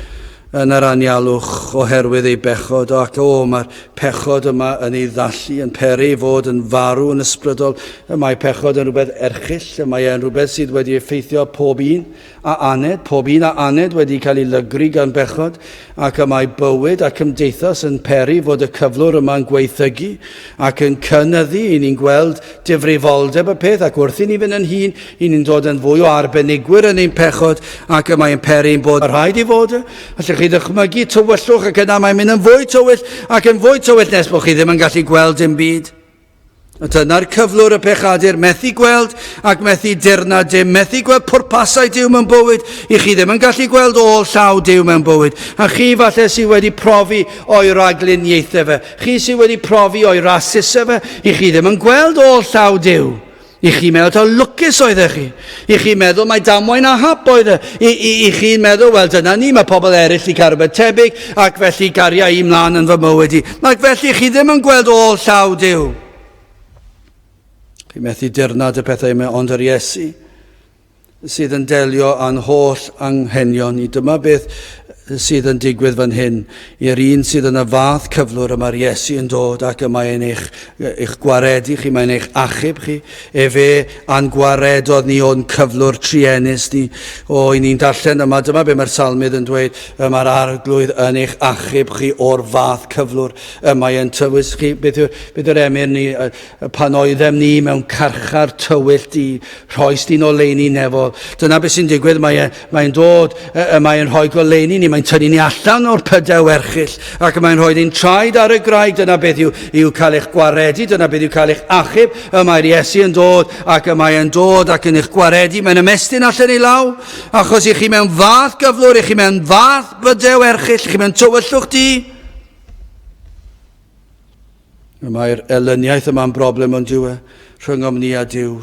yn yr anialwch oherwydd ei bechod, ac o, mae'r pechod yma yn ei ddallu, yn peri ei fod yn farw yn ysbrydol. Y mae pechod yn rhywbeth erchyll, y mae e'n rhywbeth sydd wedi effeithio pob un a aned, pob un a aned wedi cael ei lygru gan bechod, ac y mae bywyd a cymdeithas yn peri fod y cyflwr yma'n gwaethygu ac yn cynyddu. I ni'n gweld difrifoldeb y peth, ac wrth i ni fynd yn hŷn, i ni'n dod yn fwy o arbenigwyr yn ein pechod, ac y mae'n peri ein bod rhaid i fod. Allwch Allwch chi ddychmygu tywyllwch ac yna mae'n mynd yn fwy tywyll ac yn fwy tywyll nes bod chi ddim yn gallu gweld dim byd. A dyna'r cyflwr y pechadur, methu gweld ac methu dirnad dim, methu gweld pwrpasau Duw mewn bywyd, i chi ddim yn gallu gweld ôl llaw Duw mewn bywyd. A chi falle sydd wedi profi o'i ragluniaethau fe, chi sydd wedi profi o'i rasusau fe, i chi ddim yn gweld ôl llaw Duw. I chi meddwl taw lwcus oeddech chi. I chi meddwl mai damwain a hap oedd e. I, i, i chi'n meddwl, wel dyna ni, mae pobl eraill i cael rhywbeth tebyg, ac felly garia i mlaen yn fy mywyd i. Ac felly chi ddim yn gweld ôl llaw Duw. Chi methu dirnad y pethau yma, ond yr Iesu sydd yn delio â'n holl anghenion ni. Dyma beth sydd yn digwydd fan hyn. I'r un sydd yn y fath cyflwr y mae'r Iesu yn dod ac y mae'n eich, eich gwaredu chi, mae'n eich achub chi. Efe a'n gwaredodd ni o'n cyflwr truenus ni. O, i ni'n darllen yma, dyma be mae'r salmydd yn dweud, y mae'r arglwydd yn eich achub chi o'r fath cyflwr. Y mae'n tywys chi, beth yw'r beth yw'r emyn ni, Pan oeddem ni mewn carchar tywyll du, rhoes di'n oleuni nefol. Dyna beth sy'n digwydd, mae'n e, mae dod, e, mae'n rhoi goleuni ni, mae'n tynnu ni allan o'r pydew erchyll, ac mae'n rhoi ni'n traed ar y graig. Dyna beth yw, yw cael eich gwaredu, dyna beth yw cael eich achub. Y mae'r Iesu yn dod, ac y mae'n dod ac yn eich gwaredu, mae'n ymestyn allan ei law, achos i chi mewn fath gyflwr, i chi mewn fath bydew erchyll, i chi mewn tywyllwch du. Y mae'r elyniaeth yma'n broblem ond yw e, rhyngom ni a Duw.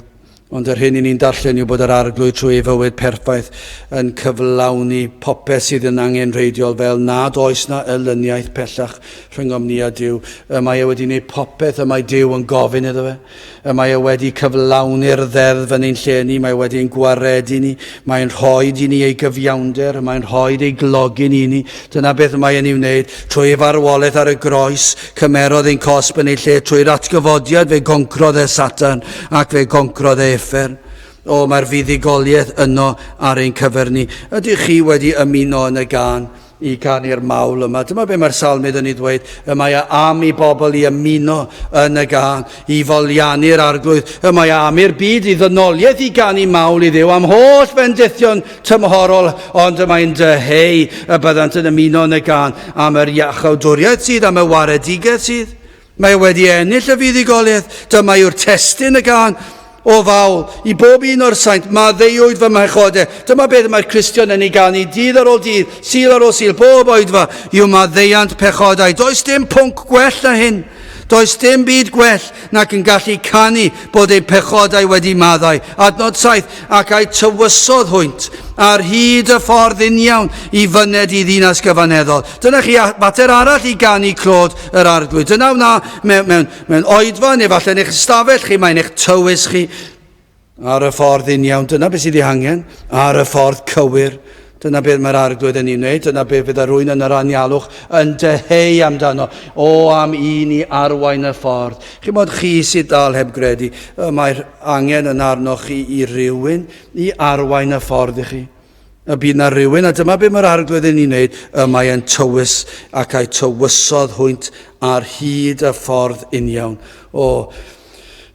Ond yr hyn i ni'n darllen yw bod yr Arglwydd trwy ei fywyd perffaith yn cyflawni popeth sydd yn angenrheidiol fel nad oes na elyniaeth pellach rhyngom ni a Duw. Y mae e wedi gwneud popeth y mae Duw yn gofyn iddo fe. Y mae e wedi cyflawni'r ddeddf yn ein lle ni, mae wedi ein gwaredu ni, mae'n rhoi i ni ei gyfiawnder, mae'n rhoi ei glogyn i ni. Dyna beth mae e'n ei wneud. Trwy ei farwolaeth ar y groes, cymerodd ein cosb yn ei lle. Trwy'r atgyfodiad fe goncrodd e Satan ac fe goncrodd e uffern. O, mae'r fuddugoliaeth yno ar ein cyfer ni. Ydych chi wedi ymuno yn y gân? i ganu'r mawl yma. Dyma be mae'r salmydd yn ei ddweud. Y mae e am i bobl i ymuno yn y gân, i foliannu'r arglwydd. Y mae e am i'r byd, i ddynoliaeth i ganu mawl i Dduw am holl fendithion tymhorol, ond y mae'n dyheu y byddant yn ymuno yn y gân am yr iachawdwriaeth sydd, am y waredigaeth sydd. Mae e wedi ennill y fuddugoliaeth. Dyma yw'r testun y gân o fawl i bob un o'r saint. Maddeuwyd fy mhechodau. Dyma beth mae'r Cristion yn ei ganu dydd ar ôl dydd, Sul ar ôl Sul, bob oedfa, yw maddeuant pechodau. Does dim pwnc gwell na hyn. Does dim byd gwell nac yn gallu canu bod eu pechodau wedi maddau. Adnod 7, ac a'i tywysodd hwynt ar hyd y ffordd uniawn i fyned i ddinas gyfaneddol. Dyna chi fater arall i ganu clod yr arglwydd. Dyna wna mewn, mewn, mewn oedfa neu falle yn eich ystafell chi, mae'n eich tywys chi ar y ffordd uniawn. Dyna beth sydd ei hangen, ar y ffordd cywir. Dyna beth mae'r arglwydd yn ei wneud, dyna beth fydd rhywun yn yr anialwch yn dyheu amdano. O, am i ni arwain y ffordd. Chi'n bod chi sydd dal heb gredu, y mae'r angen yn arnoch chi i rywun i arwain y ffordd i chi. Y bydd na rywun, a dyma beth mae'r arglwydd yn ei wneud, y mae e'n tywys ac a'i tywysodd hwynt ar hyd y ffordd uniawn. O,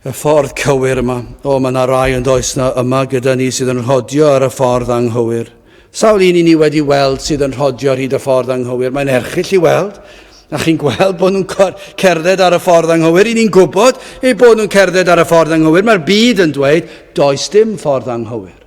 y ffordd cywir yma. O, mae yna rai yn does na yma gyda ni sydd yn rhodio ar y ffordd anghywir. Sawl un i ni wedi weld sydd yn rhodio ar hyd y ffordd anghywir. Mae'n erchyll i weld. A chi'n gweld bod nhw'n cerdded ar y ffordd anghywir. I ni'n gwybod eu bod nhw'n cerdded ar y ffordd anghywir. Mae'r byd yn dweud, does dim ffordd anghywir.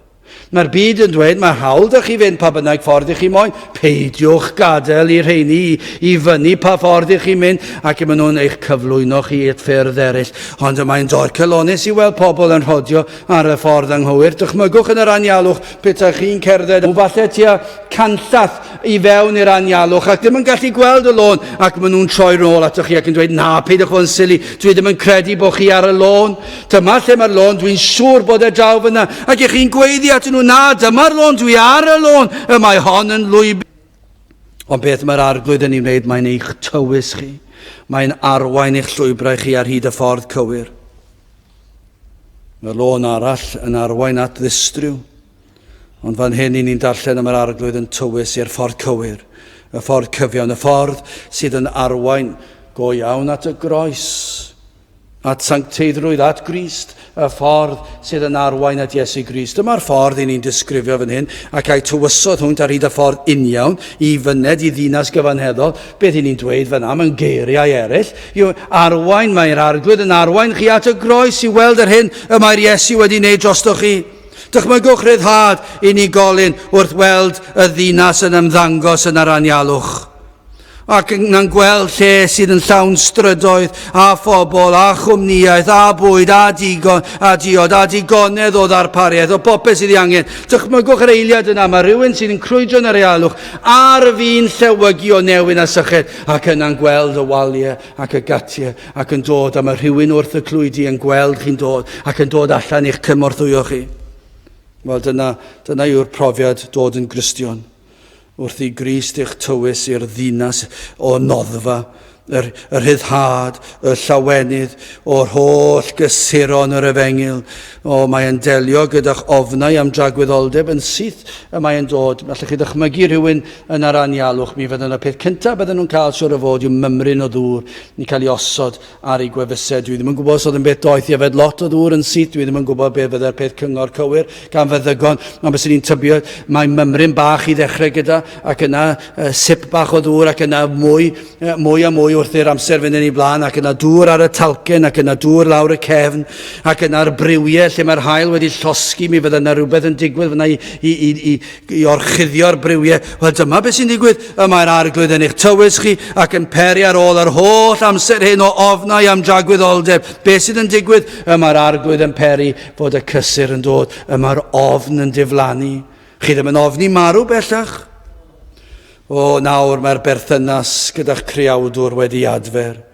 Mae'r byd yn dweud, mae hawl da chi fynd pa bynnag ffordd i chi moyn. Peidiwch gadael i rheini i, i fyny pa ffordd i chi'n mynd, ac maen nhw'n eich cyflwyno chi at ffyrdd eraill. Ond y mae'n dorcalonnus i weld pobl yn rhodio ar y ffordd anghywir. Dychmygwch yn yr anialwch petai chi'n cerdded, falle tua canllath i fewn i'r anialwch ac ddim yn gallu gweld y lôn ac maen nhw'n troi rôl atoch chi ac yn dweud na, peidiwch fod yn sili, dwi ddim yn credu bod chi ar y lôn. Dyma lle mae'r lôn, dwi'n siŵr bod e draw fyna. Ac i chi'n gweiddi atyn nhw, na, dyma'r lôn, dwi ar y lôn, y mae hon yn lwybr. Ond beth mae'r arglwydd yn ei wneud, mae'n eich tywys chi. Mae'n arwain eich llwybrau chi ar hyd y ffordd cywir. Mae'r lôn arall yn arwain at ddistryw. Ond fan hyn i ni'n darllen am yr arglwydd yn tywys i'r ffordd cywir, y ffordd cyfiawn, y ffordd sydd yn arwain go iawn at y groes, at sancteiddrwydd, at Grist. y ffordd sydd yn arwain at Iesu Grist. Dyma'r ffordd i ni'n disgrifio fan hyn, ac a'i tywysodd hwynt ar hyd y ffordd uniawn i fyned i ddinas gyfanheddol. Beth i ni'n dweud fan am yn geiriau eraill, yw arwain, mae'r arglwydd yn arwain chi at y groes i weld yr hyn y mae'r Iesu wedi wneud drostoch chi. Dychmygwch ryddhad unigolyn wrth weld y ddinas yn ymddangos yn yr anialwch. Ac yna'n gweld lle sydd yn llawn strydoedd a phobl a chwmnïaeth a bwyd a digon a diod a digonedd o ddarpariaeth o bopeth sydd ei angen. Dychmygwch yr eiliad yna, mae rhywun sydd yn crwydro yn yr ealwch ar fin llewygu o newyn a syched ac yna'n gweld y waliau ac y gatiau ac yn dod a mae rhywun wrth y clwydi yn gweld chi'n dod ac yn dod allan i'ch cymorthwyo chi. Wel, dyna, dyna yw'r profiad dod yn Gristion. Wrth i Grist eich tywys i'r ddinas o noddfa, yr, y rhyddhad, y llawenydd o'r holl gysuron yr efengyl. O, mae'n delio gyda'ch ofnau am dragwyddoldeb yn syth y mae'n dod. Allwch chi ddychmygu rhywun yn yr anialwch, mi fydden y peth cyntaf bydden nhw'n cael siwr o fod yw mymryn o ddŵr yn cael ei osod ar ei gwefusau. Dwi ddim yn gwybod os oedd yn beth doeth i yfed lot o ddŵr yn syth, dwi ddim yn gwybod beth fydde'r peth cyngor cywir gan feddygon, ond byswn i'n tybio mae mymryn bach i ddechrau gyda, ac yna uh, sip bach o ddŵr, ac yna mwy, uh, mwy a mwy wrth i'r amser fynd yn ei blaen, ac yna dŵr ar y talcen, ac yna dŵr lawr y cefn, ac yna'r briwiau lle mae'r haul wedi llosgi, mi fydda yna rhywbeth yn digwydd fyna i, i, i, i, i orchuddio'r briwiau. Wel, dyma beth sy'n digwydd. Y mae'r arglwydd yn eich tywys chi ac yn peri ar ôl yr holl amser hyn o ofnau am dragwyddoldeb. Beth sydd yn digwydd? Y mae'r arglwydd yn peri fod y cysur yn dod. Y mae'r ofn yn diflannu. Chi ddim yn ofni marw bellach. O, nawr mae'r berthynas gyda'ch creawdwr wedi adfer.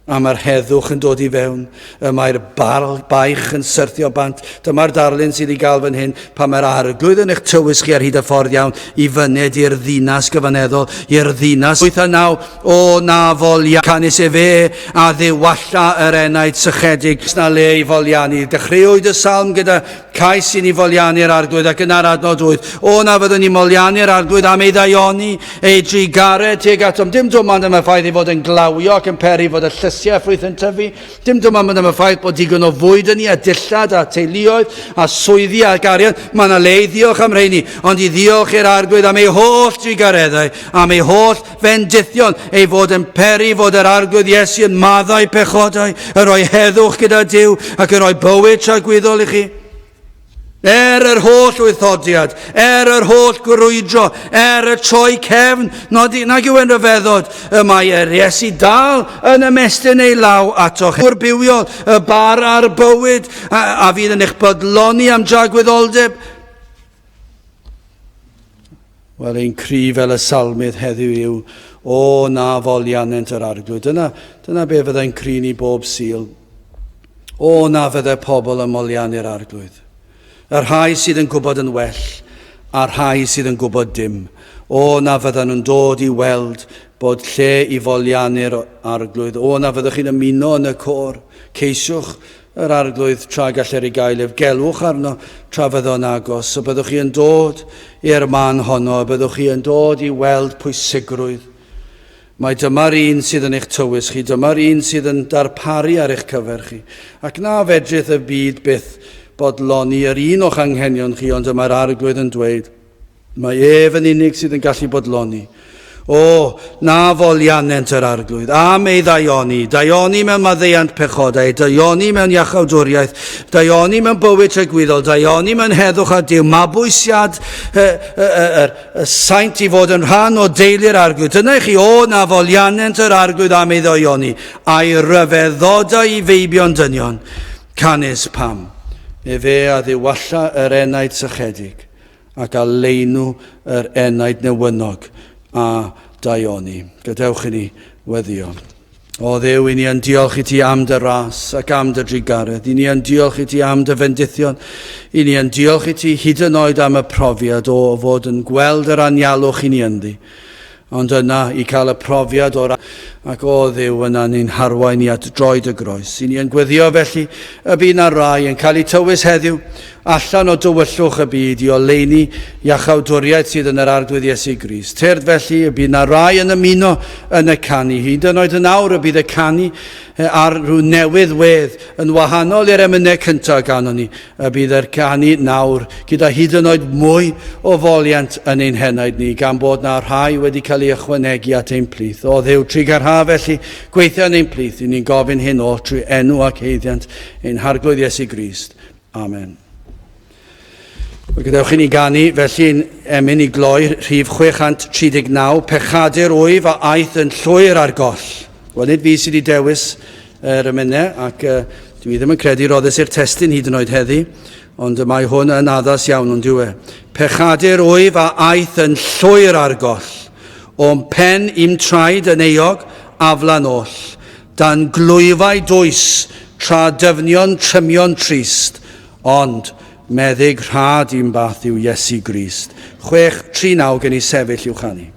A mae'r heddwch yn dod i fewn. Y mae'r barl baich yn syrthio bant. Dyma'r darlun sydd i gael fan hyn, pan mae'r arglwydd yn eich tywys chi ar hyd y ffordd iawn i fyned i'r ddinas gyfaneddol, i'r ddinas 8 a 9, o na folia, canys efe a ddiwalla yr enaid sychedig. Oes na le i foliannu. Dechreuwyd y salm gyda Cais i ni foliannu'r Arglwydd ac yna'r adnod 8. O na fyddwn ni moliannu'r Arglwydd am ei ddaioni, ei drugaredd tuag atom. Dim dim ond am y ffaith ei fod yn glawio ac yn peri fod y llysiau a ffrwyth yn tyfu. Dim dim ond am y ffaith bod digon o fwyd yn ni a dillad a teuluoedd a swyddi ac arian. Mae yna le i ddiolch am rheini, ond i ddiolch i'r Arglwydd am ei holl drugareddau, am ei holl fendithion, ei fod yn peri fod yr Arglwydd Iesu yn maddau pechodau, yn rhoi heddwch gyda Duw ac yn rhoi bywyd tragwyddol i chi. Er yr holl wythodiad, er yr holl grwydro, er y troi cefn, nodi, nag yw e'n rhyfeddod, y mae yr Iesu dal yn ymestyn ei law atoch. O'r bywiol, y bar a'r bywyd, a, a fydd yn eich bodloni am dragwyddoldeb. Wel, ein cri fel y salmydd heddiw yw, O, na foliannent yr arglwydd. Dyna, dyna be fyddai'n cri ni bob Sul. O, na fyddai pobl yn moliannu'r arglwydd. Y rhai sydd yn gwybod yn well, a'r rhai sydd yn gwybod dim. O, na fyddan nhw'n dod i weld bod lle i foliannu'r arglwydd. O, na fyddwch chi'n ymuno yn y côr. Ceisiwch Yr Arglwydd tra galler ei gael ef, gelwch arno tra fyddo'n agos, y byddwch chi yn dod i'r man honno, y byddwch chi yn dod i weld pwysigrwydd. Mae dyma'r un sydd yn eich tywys chi, dyma'r un sydd yn darparu ar eich cyfer chi, ac na fedrith y byd byth bodloni yr un o'ch anghenion chi, ond y mae'r Arglwydd yn dweud, Mae ef yn unig sydd yn gallu bodloni. O, na foliannent yr arglwydd, am ei ddaioni, daioni mewn maddeuant pechodau, daioni mewn iachawdwriaeth, daioni mewn bywyd tragwyddol, daioni mewn heddwch â Duw, mabwysiad y, y, y, y, y saint i fod yn rhan o deulu'r arglwydd. Dyna i chi, o, na foliannent yr arglwydd am ei ddaioni, a'i ryfeddodau i feibion dynion, canys pam. Efe a ddiwalla yr enaid sychedig ac a leinw yr enaid newynog a daioni. Gadewch i ni weddio. O Dduw, i ni yn diolch i ti am dy ras ac am dy drugaredd. I ni yn diolch i ti am dy fendithion. I ni yn diolch i ti hyd yn oed am y profiad o fod yn gweld yr anialwch i ni ynddi. Ond yna i cael y profiad o'r Ac o Dduw, yna ni'n harwain ni at droed y groes. I ni yn gweddio felly y bydd na rai yn cael eu tywys heddiw allan o dywyllwch y byd i oleuni iachawdwriaeth sydd yn yr Arglwydd Iesu Grist. Tyrd felly y bydd na rai yn ymuno yn y canu, hyd yn oed yn awr y bydd y canu ar rhyw newydd wedd yn wahanol i'r emynau cyntaf ganon ni, y bydd yr canu nawr gyda hyd yn oed mwy o foliant yn ein henaid ni, gan bod na rhai wedi cael ei ychwanegu at ein plith. O Dduw, trugarha felly, gweithio yn ein plith, i ni'n gofyn hyn oll trwy enw ac haeddiant ein Harglwydd Iesu Grist. Amen. Wel, gadewch i ni ganu felly emyn i gloi rhif 639, Pechadur wyf a aeth yn llwyr ar goll. Wel, nid fi sydd wedi dewis yr emynau, ac uh, dwi ddim yn credu roddes i'r testun hyd yn oed heddi, ond y mae hwn yn addas iawn ond yw e. Pechadur wyf a aeth yn llwyr ar goll, o'm pen i'm traed yn euog, aflan oll, dan glwyfau dwys, tra dyfnion trymion trist, Ond, meddyg rhad i'm bath yw Iesu Grist. 6, 3, 9 gen i sefyll i'w chanu.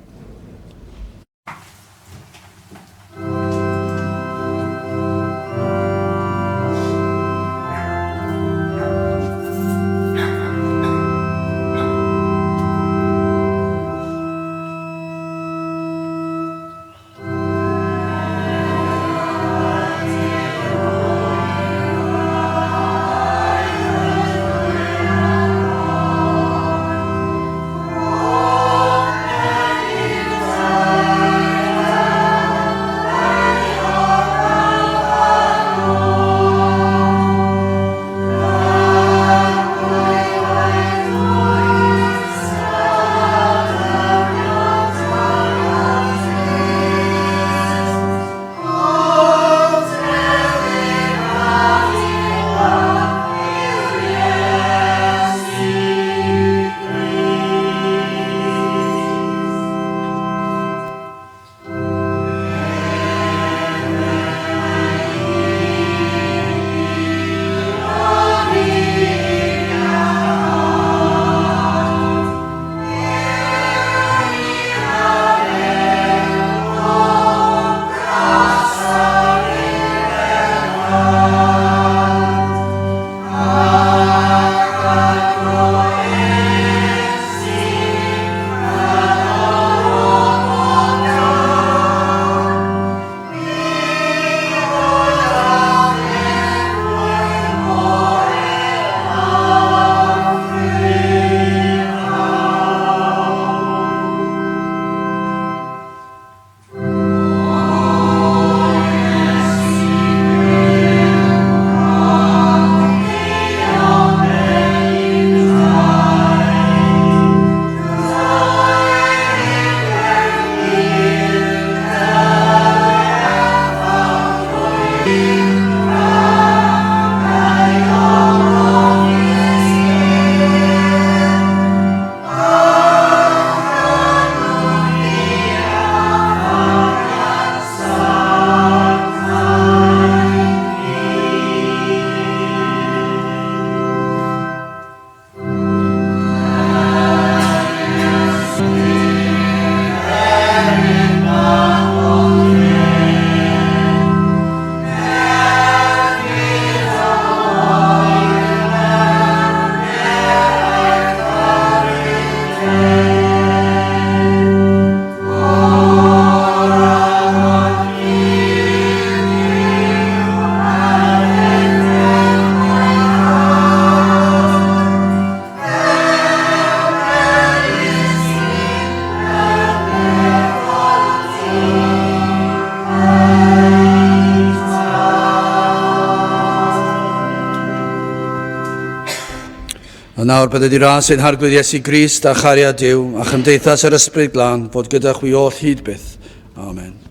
A nawr bydded i ras ein Harglwydd Iesu Grist a chariad Duw a chymdeithas yr Ysbryd Glân fod gyda chwi oll hyd byth. Amen.